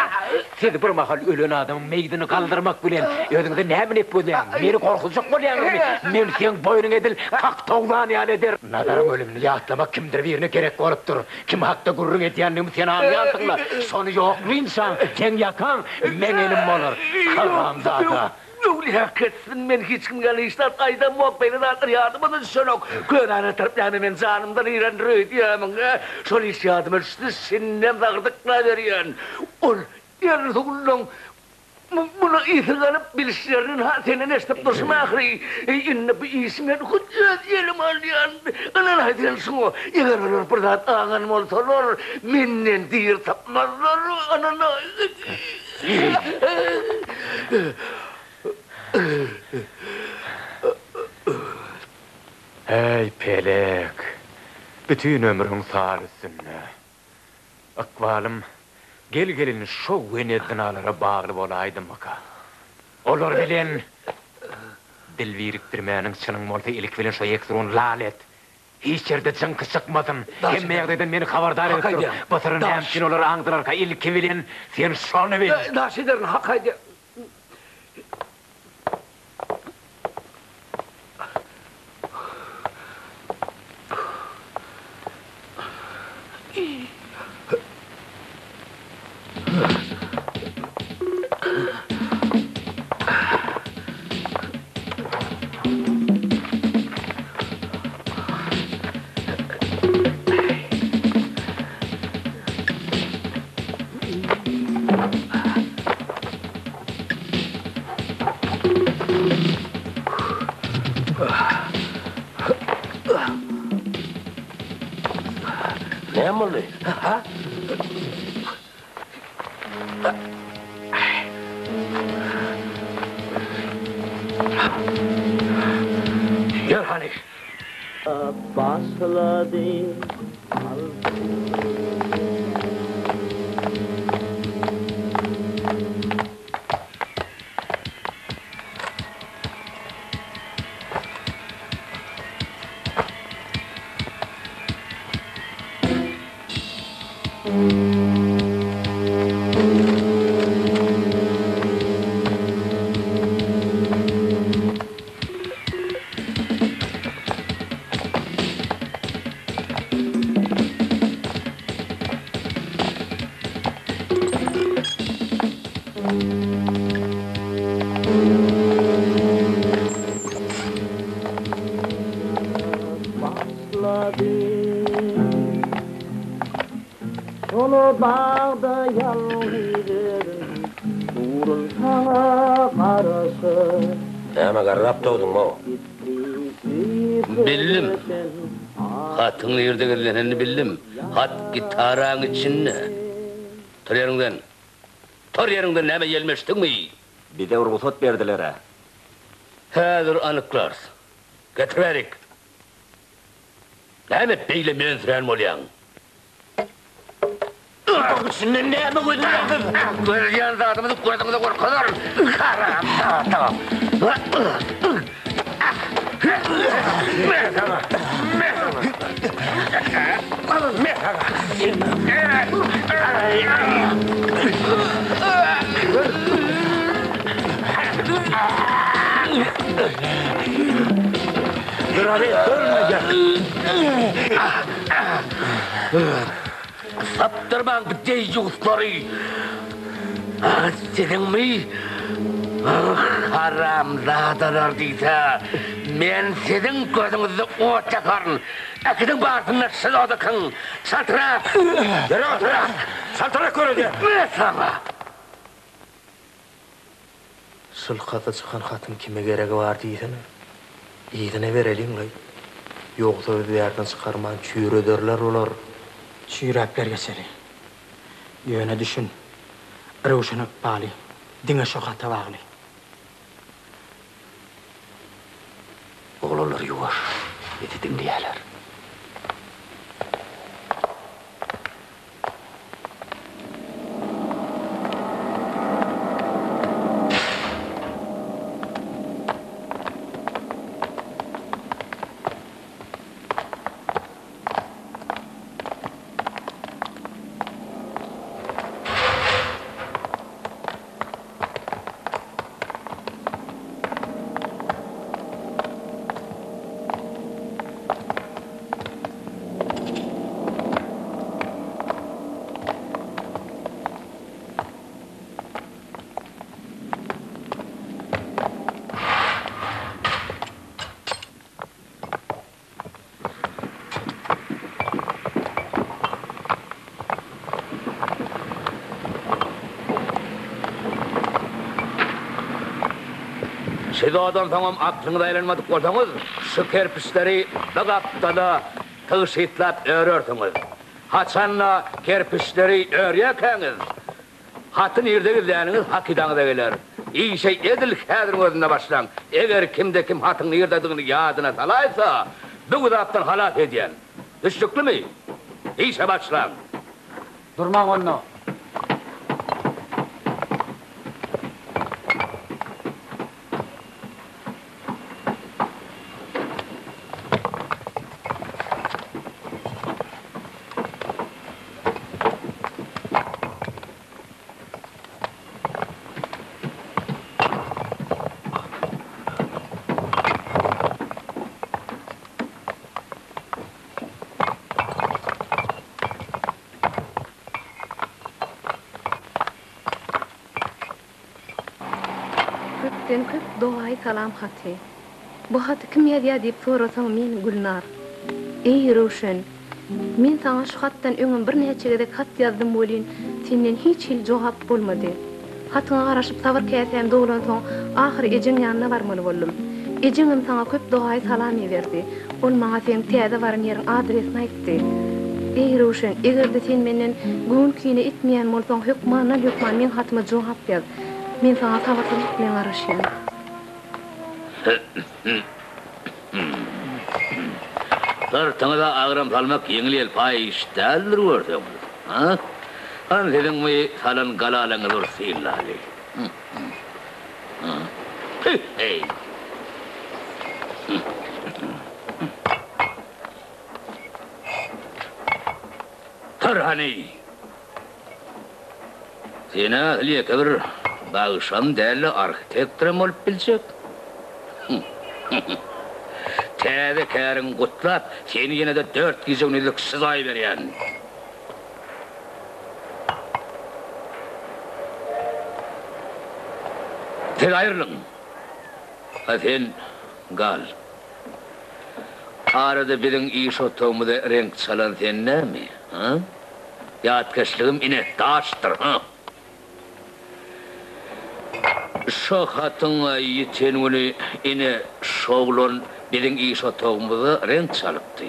Siz bir mahal ölen adamyň meýdini galdyrmak bilen özüňize näme nep gözleýäňiz? Meni gorkuzjak bolýaňyzmy? Men seň boýnuňy edil kak towlan ýaly ederin. Nazaryň ölümini ýatlamak kimdir birine gerek bolupdyr. Kim hakda gürrüň edýändigimi sen aňýansyň-la. Şony ýoklynçaň, seň ýakaň meň elim bolar. Haramzada. Öwlüýä ketsin, men hiç kim ýaly hiç zat aýdamok, beýle zatlar ýadyma-da düşenok. Könäni atyryp näme men janymdan irendir öýdýämiň, hä? Şol iş ýadyma düşdi, şindem sagyrdyklaberýän. Ol Erzugullaň muny ysyrganyp bilişlerini-ha senden eşidip durşum ahyry. Indi bu işi men hut öz elime alýan. Ynanaý sen şuňa, eger olar bir zat aňan bolsalar, menden diri tapmazlar, ynanaý. Eý, pelek, bütin ömrüň sal üstünde. Ykbalym gel-gelin şo wenezynalara bagly bolaýdymyka? Olar bilen dil birikdirmäniň çynyň bolsa ilki bilen şo ýeksirun lal et. Hiç ýerde jyňky çykmasyn. Hemme ýagdaýdan meni habardar edip dur. Bu syry näme üçin olar aňdylarka, ilki bilen sen şony bil. Daş ederin, hak aýdýaň. Näme boldy? Ha? Ýör hany. Başlady. Çola bagda ýalňyz özüm Durun saňa garaşyp. Näme garrap dogduň-ow? Bildim. Hatyň nirde gizlenenini bildim. Hat gitaraň içinde. Tur ýeriňden. Tur ýeriňden näme ýelmeşdiňmi? Bize rugsat berdiler-ä. Häzir anyklarys. Getir bärik. Näme beýle mönsürän bolýaň? Otagyň içinde näme gözleýäňiz? Gözleýän zadymyzy gözüňize görkezerin, haramzada! Me saňa! Me saňa! Me saňa! Sapdyrmaň bu deýýuslary! Siziňmi? Haramzadalar diýse, men siziň gözüňizde ot ýakaryn! Äkidiň barysyny şylodykyň! Çaltrak! Ýere oturak! Çaltrak görelde! Me saňa! Şylkasy çykan hatyň kime geregi bar diýsene. Yzyna bereliň-laý. Ýogsa bizi bärden çykarman çüýrederler olar. Çüýräpler geçeli. Ýöne düşün, Röwşen ykbaly diňe şo hata bagly. Oglanlar ýuwaş, bizi diňleýärler. Şeýle soňam aklyňyza aýlanmadyk bolsaňyz, şu kerpiçleri bir gapdala tygşytlap örersiňiz. Haçan-da kerpiçleri örýärkäňiz, haty nirde gizläniňiz hakydaňyza geler. Işe edil häziriň özünde başlaň. Eger kimde-kim hatyň nirdedigini ýadyna salaýsa, bu güzapdan halas edýän. Düşnüklimi? Işe başlaň! Durmaň onda. Köpden köp dogaýy salam haty. Bu haty kim ýazýar diýip sorasaň men Gülnar. Eý Röwşen! Men saňa şu hatdan öňem birnäçe gezek hat ýazdym welin senden hiç hili jogap bolmady. Hatyňa garaşyp sabyr käsäm dolansoň ahyry ejeň ýanyna barmaly boldum. Ejeňem saňa köp dogaýy salam iberdi. Ol maňa seň täze baran ýeriň adresini aýtdy. Eý Röwşen, eger-de sen menden göwün kine etmeýän bolsaň hökmandan hökman meň hatyma jogap ýaz. Men saňa sabyrsyzlyk bilen garaşýan. Syrtyňyza agram salmak ýeňil-ýelpaý iş däldir görseňiz, a? Hany siziň bu salan galalaňyzy bir synlaly. Püh-heý! Tur hany! Sen-ä asyl ýeke bir bagşam däl-de, arhitektoram bolup biljek. Täze käriňi gutlap, seni ýene-de dört gije-gündizlik şyzaý berýän. Siz aýrylyň. A sen gal. Arada biziň iş otagymyza reňk çalan sen dälmi, a? Ýatkeşligim ine, daşdyr, ha! Şo hatyň ýiten güni ine şo oglan biziň iş otagymyza reňk çalypdy.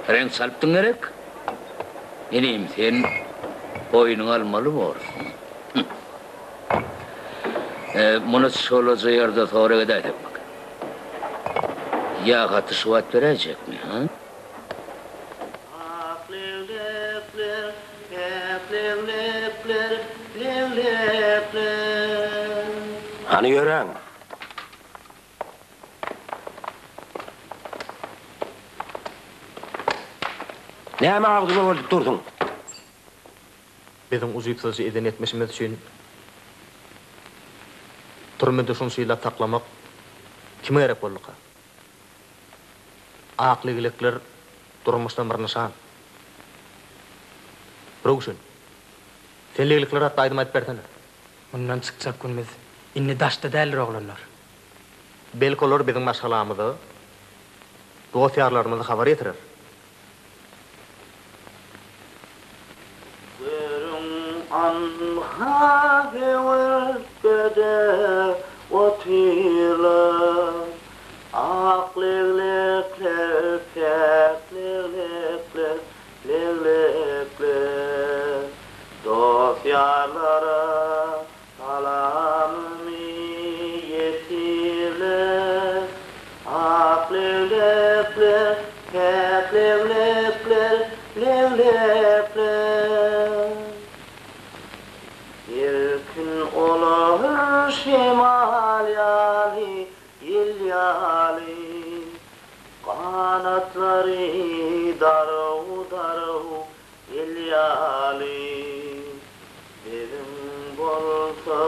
Reňk çalypdyň gerek? Inim, sen. Boýnuňa almaly borsuň. Muny çolaja ýerde sorag edäýsekmik? Ýa haty şu wagt beräýjekmi, hä? Ak leglekler, päk leglekler, leglekler. Hany ýöräň! Näme agzyňy öwerdip dursuň? Biziň ujypsyzja eden etmişimiz üçin türmede şunça ýyllap saklamak kime gerek bolduka? Ak leglekler durmuşdan bir nyşan. Röwşen, sen leglekler hakda aýdym aýdyp bersene. Mundan çykjak günümiz indi daşda däldir oglanlar. Belki olar biziň maşgalamyza, dost-ýarlarymyza habar ýetirer. Görüň anha höwürtgede otyrlar, Ak leglekler, päk leglekler, leglekler. Dost-ýarlara Salamymy ýetirler, Ak leglekler, päk leglekler, leglekler. Erkin olar şemal ýaly, ýel ýaly, Ganatlary daraw-daraw El ýaly biziň bolsa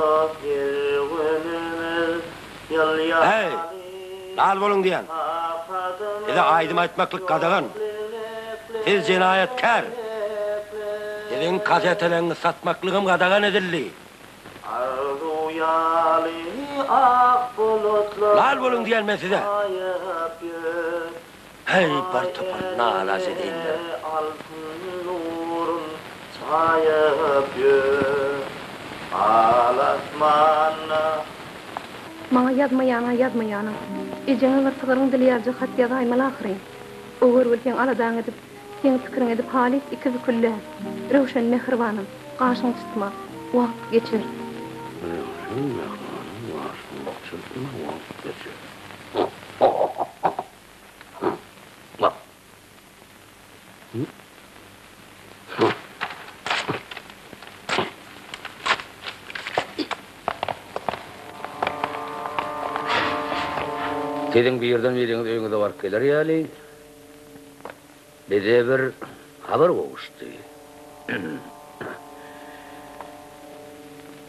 her günümiz ýyl Heý! ýaly. Lal boluň diýýän! Size aýdym aýtmaklyk gadagan! Siz jenaýatkär! Siziň kaseteleňizi satmaklygam gadagan edildi! Arzuw ýaly ak bulutlar Lal boluň diýýän men size! aýap ýör. Häý, bir topar nalaç edeýinler. Altyn nurun çaýyp ýör al asmanda. Maňa ýazmaýan-a ýazmaýanyň. Ejeňe bir sygyryň dili ýalyja hat ýazaýmaly ahyryn. O görgüli seň aladaňy edip, seň pikiriňi edip halys ikibüküldi. Röwşen mähribanym, gaşyňy çytma. Wagt geçer. Röwşen mähribanym, gaşyňy çytma, wagt geçer. Siziň birden biriňiz öýüňize baryp geler ýaly, bize bir habar gowuşdy.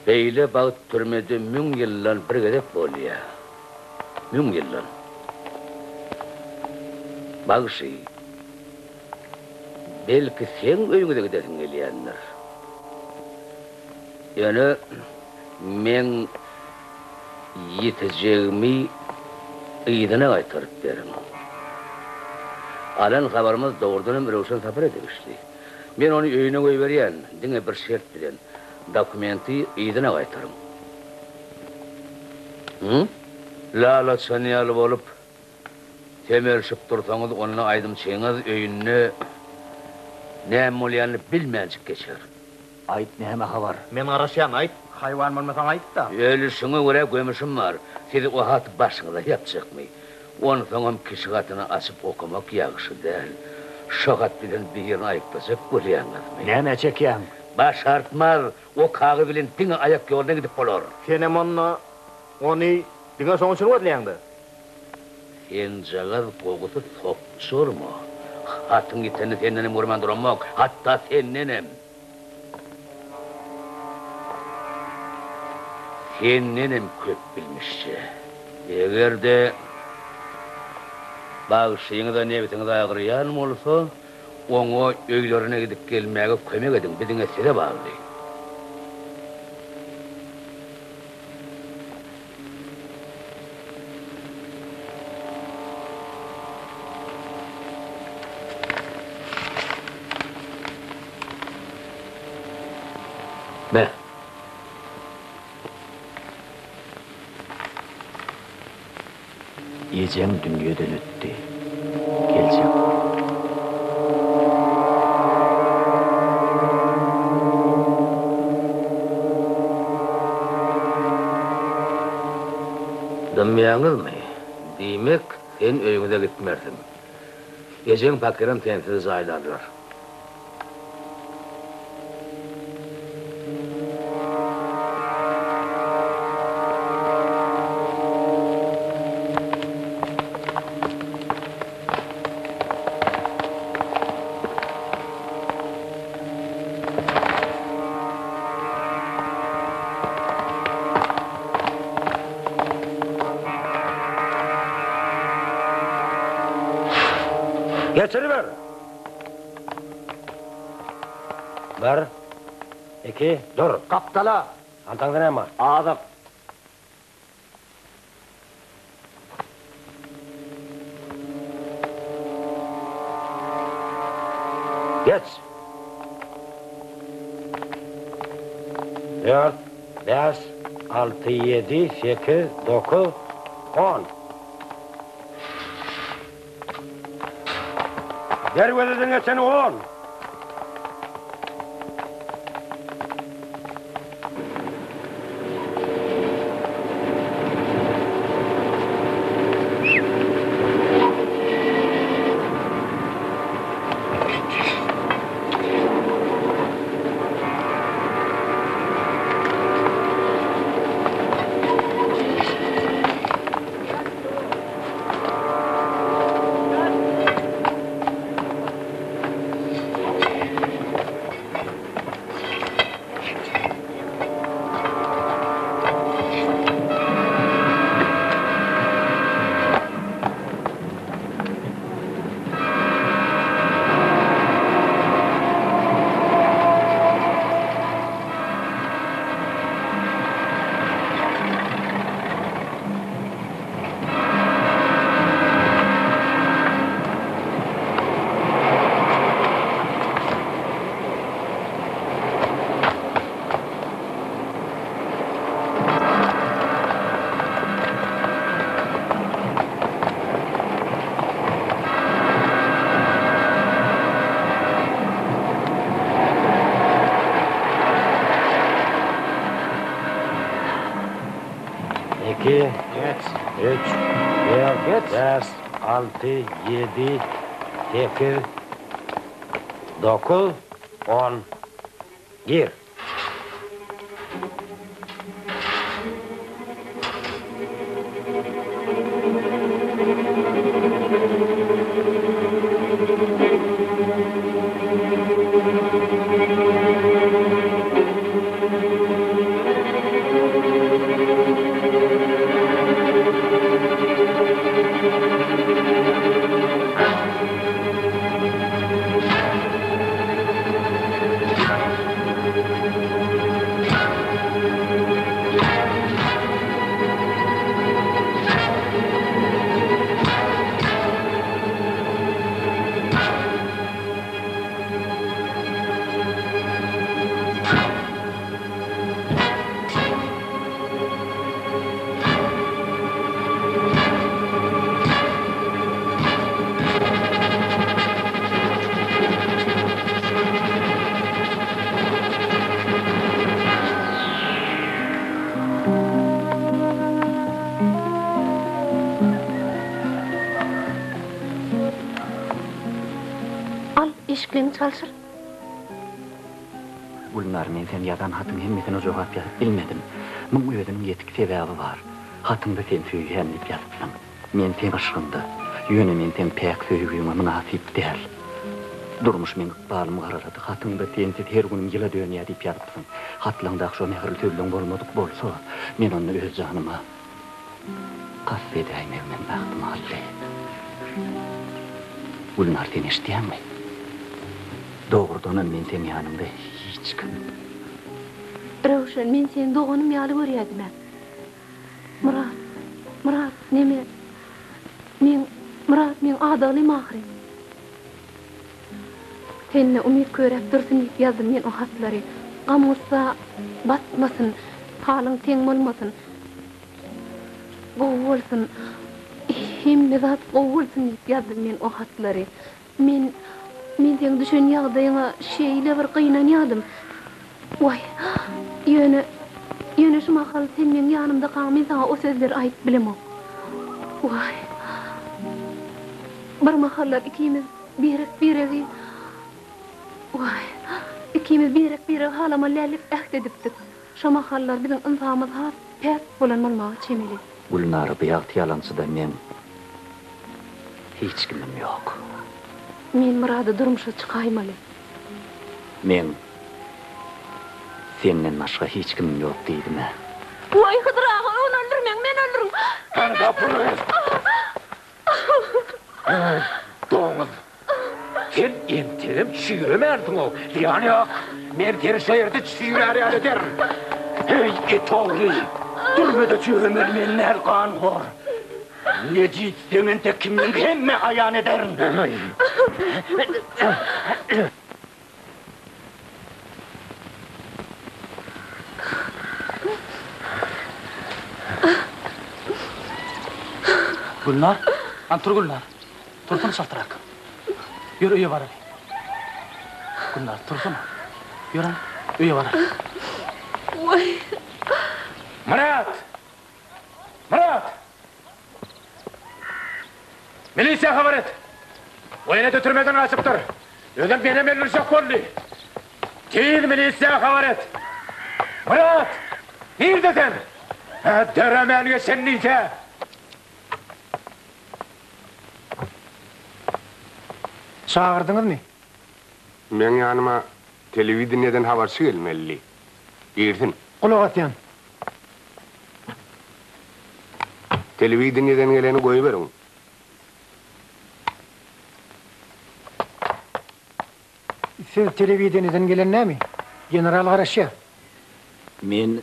Beýle bagt türmede müň ýyldan bir gezek bolýar. Müň ýyldan. Bagşy, belki seň öýüňize gidesiň gelýändir. Ýöne meň ýitijegimi yzyna gaýtaryp beriň. Alan habarymyz dogrudanam Röwşen Sapara degişli. Men ony öýüne goýberýän, diňe bir şert bilen, dokumenti yzyna gaýtaryň. Hü? Lal açan ýaly bolup, semerişip dursaňyz, onda aýdymçyňyz öýünde näme bolýanyny bilmänjik geçer. Aýt, näme habar? Men garaşýan, aýt! Haýwan bolmasaň aýt-da. Ölüşiňe görä gömüşim bar. Siz o haty başyňyza ýapjakmy? Onsoňam kişi hatyny açyp okamak ýagşy däl. Şo hat bilen birini aýyplajak bolýaňyzmy? Nämä çekýäň? Başartmaz! O kagyz bilen diňe aýak ýoluna gidip bolar. Senem onda ony diňe şoň üçin gözleýäň-dä? Senjagaz gowusy sokjurma. Hatyň ýitenini sendenem görmän duramok, hatda sendenem. Sendenem köp bilmişje. Eger-de bagşyňyza nebsiňiz agyrýan bolsa, oňa öýlerine gidip gelmäge kömek ediň, bu diňe size bagly. Me. Ejeň dünýeden ötdi. Geljek bol. Diýmeýäňizmi? Diýmek, sen öýüňize gitmersiň. Ejeň pakyram sensiz jaýlarlar. Geçiriber! Bir, iki, dur! Gapdala! Haltaňda näme bar? Azyk. Geç! Dört, bäş, alty, ýedi, sekiz, dokuz, on. Derwezeden geçen on. Iki, üç, dört, bäş, alty, ýedi, sekiz, dokuz, on. Gir. Al, eşikleňi çalşyr. Gülnar men seň ýazan hatyň hemmesine jogap ýazyp bilmedim. Muň özüniň ýetik sebäbi bar. Hatyňda sen söýýän diýip ýazypsyň. Men seň yşgyňda. Ýöne men seň päk söýgüňe mynasyp däl. Durmuş meň ykbalymy garalady. Hatyňda sensiz her günüm ýyla dönýär diýip ýazypsyň. Hatlaňdaky şo mähirli sözleň bolmadyk bolsa, men onda öz janyma kast edäýmegimem ähtimaldy. Gülnar sen eşidýäňmi? Dogrudanam men seň ýanyňda hiç kim. Röwşen, men seni doganym ýaly görýädim-ä. Myrat, Myrat, neme, meň, Myrat meň adaglym ahyryn. Sende umyt köräp dursun diýip ýazdym men o hatlary. Gam-gussa batmasyn, halyň teň bolmasyn. Gowy bolsun, hemme zat gowy bolsun diýip ýazdym men o hatlary. Men, men seň düşen ýagdaýyňa şeýle bir gynanýadym. Waý, ýöne, ýöne şu mahal sen meň ýanymdakaň men saňa o sözleri aýdyp bilemok. Waý. Bir mahallar ikimiz birek-biregi Waý. Ikimiz birek-biregi halamaly däldik äht edipdik. Şo mahallar biziň ynsabymyz has päk bolan bolmaga çemeli. Gülnara bu ýagty ýalançyda meň hiç kimim ýok. Men Myrada durmuşa çykaýmaly. Meň senden başga hiç kimim ýok diýdim-ä. Waý, Hydyr aga, ony öldürmäň, meni öldüriň! Hany gapyny Doňuz! Sen entegem çüýremänsiň-ow, zyýany ýok, men seni şo ýerde çüýrär ýaly ederin. Heý, it ogly, türmede çüýremeli men däl, ganhor. Nejis, seň entek kimligiňi hemmä aýan ederin. Gülnar, hany tur Gülnar. Tursana çaltrak. Ýör öýe baraly. Gülnar, tursana. Ýör hany, öýe baraly. Waý. Myrat! Myrat! Milisiýa habar et! O ene-de türmeden gaçypdyr. Özem menem öldürjek boldy. Tiz milisiýa habar et! Myrat! Nirde sen? Hä, döremän geçen diýse! Çagyrdyňyzmy? Meň ýanyma telewideniýeden habarçy gelmelidi. Girsin. Gulak asýan. Telewideniýeden geleni goýberiň. Siz telewideniýeden gelen nämi? General garaşýar. Men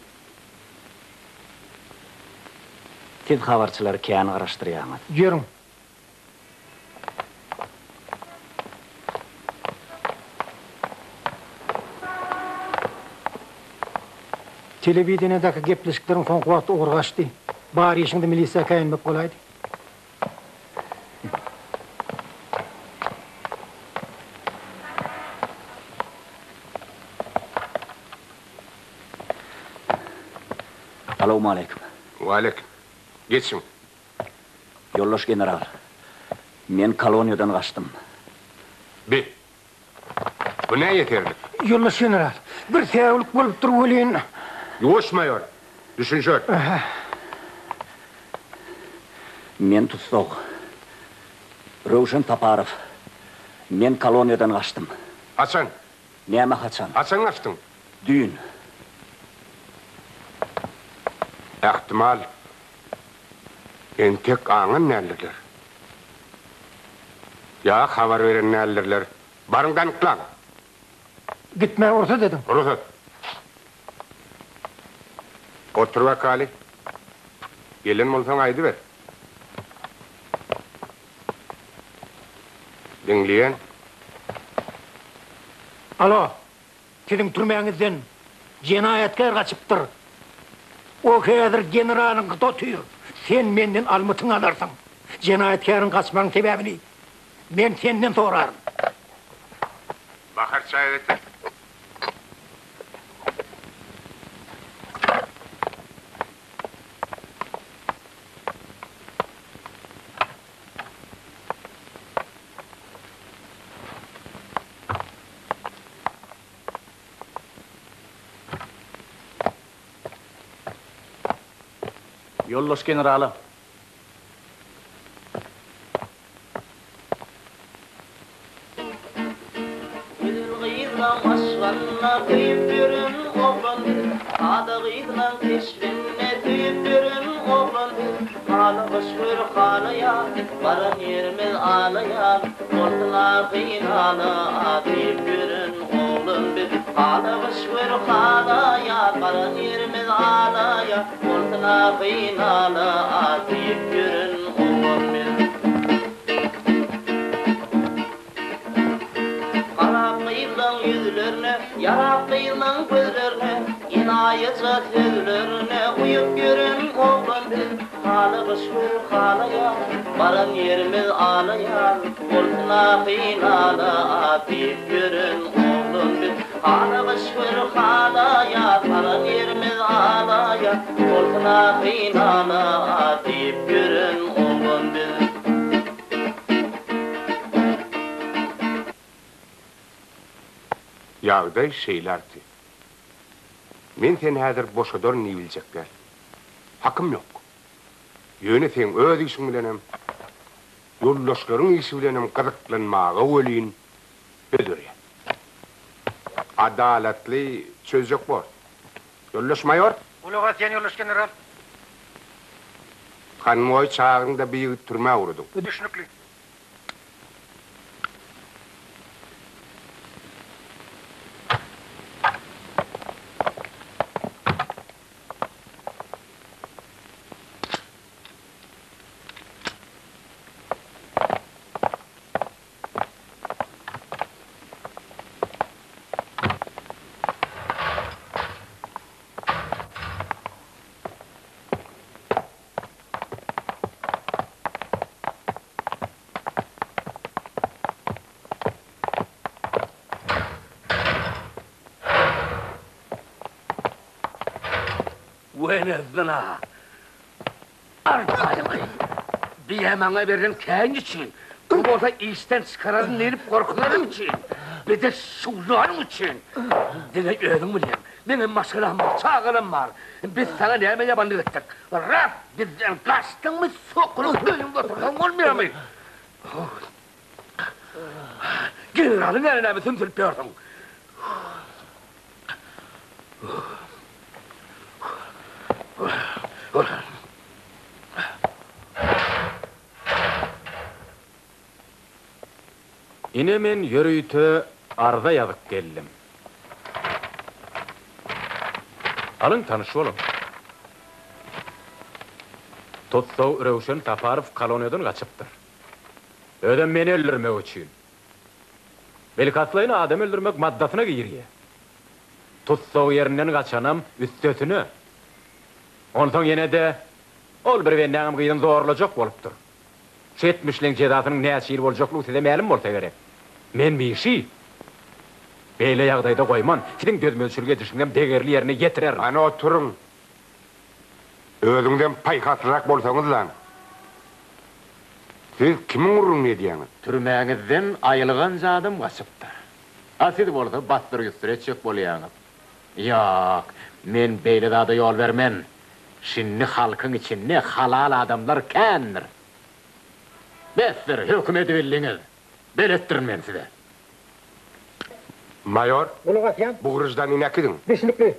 Siz habarçylary kän garaşdyrýaňyz. Ýörüň. Telewideniýedäki gepleşikleriň soňky wagtda ugry gaçdy. Bar işiňde milisiýa käýinmek bolaýdy. Salowmaleýkim. Waleýkim. Geçiň. Ýoldaş general, men koloniýadan gaçdym. Be! Bu nä ýeserlik? Ýoldaş general, bir säwlik bolupdyr welin. Ýuwaş, maýor! Düşünşer. Men tussag. Röwşen Saparow. Men koloniýadan gaçdym. Haçan? Näme haçan? Haçan gaçdyň? Düýn. Ähtimal, entek aňan däldirler. Ýa habar beren däldirler. Baryň danyklaň! Gitmäge rugsat ediň. Rugsat. Otur bakaly. Gelen bolsaň aýdyber. Diňleýän. Alo, siziň türmäňizden jenaýatkär gaçypdyr. O häzir generalyňkyda otyr. Sen menden almytyňy alarsyň. Jenaýatkäriň gaçmagyň sebäbini men senden soraryn. Bahar çaý getir. Ýoldaş generala. Gözel gyzlaň yşgynda köýüp ýören oglan biz, Sada gyzlaň keşbinde söýüp ýören oglan biz. Haly gyş gör halaýar, baran ýerimiz alaýar, Bolsun ahy-nala diýip ýören oglan biz. Haly gyş gör halaýar, baran ýerimiz alaýar, Bolsun ahy-nala diýip ýören oglan biz. Garap gyzlaň ýüzlerine, ýarap gyzlaň gözlerine, Enaýyja sözlerine uýup ýören oglan biz. Haly gyş gör halaýar, baran ýerimiz alaýar, Bolsun ahy-nala diýip ýören oglan biz. Haly gyş gör halaýar, baran ýerimiz alaýar, Bolsun ahy-nala diýip ýören oglan. Ýagdaý şeýle arty. Men seni häzir boşadaryn diýibiljek däl. Hakym ýok. Ýöne seň öz işiň bilenem, ýoldaşlaryň işi bilenem gyzyklanmaga welin höz berýän. Adalatly çözjek bor. Ýoldaş maýor! Gulak asýan ýoldaş general. Konwoý çagyň-da bir ýigit türmä ugradyň. Düşnükli. Wenezyna! Arpaýyňy! Biýä maňa berlen käýinç üçin, bu bolsa işden çykararyn diýlip gorkulanym üçin, bir-de şuwlanyň üçin. Diňe özüň bilýäň. Meňem maşgalam bar, çagalam bar. Biz saňa näme ýamanlyk etdik? Ras, bizden gaçdyňmy, sokulyp öýüňde otursaň bolmaýarmy? Generalyň ýanyna näme sümsülip ýörsüň? Ine men ýörite arza ýazyp geldim. Alyň tanyş boluň. Tussag Röwşen Saparow koloniýadan gaçypdyr. Özem meni öldürmek üçin. Bilkastlaýyn adam öldürmek maddasyna girýär. Tussag ýerinden gaçanam üstesine. Onsoň ýene-de ol bir bendäňem gyzyny zorlajak bolupdyr. Şu etmişleň jezasynyň näçe ýyl boljaklygy size mälim bolsa gerek. Men bu işi beýle ýagdaýda goýman, siziň dözmezçilik edişiňizem degerli ýerine ýetirerin. Hany oturyň. Özüňizem paýhaslyrak bolsaňyzlaň. Siz kimiň gürrüňini edýäňiz? Türmäňizden aýylganç adam gaçypdyr. A siz bolsa bassyr-ýussur etjek bolýaňyz. Ýok, men beýle zada ýol bermen. Şindi halkyň içinde halal adamlar kändir. Besdir, höküm edibildiňiz. Beletdirin men size. Maýor, Gulak asýan. bu grajdanini äkidiň. Düşnükli.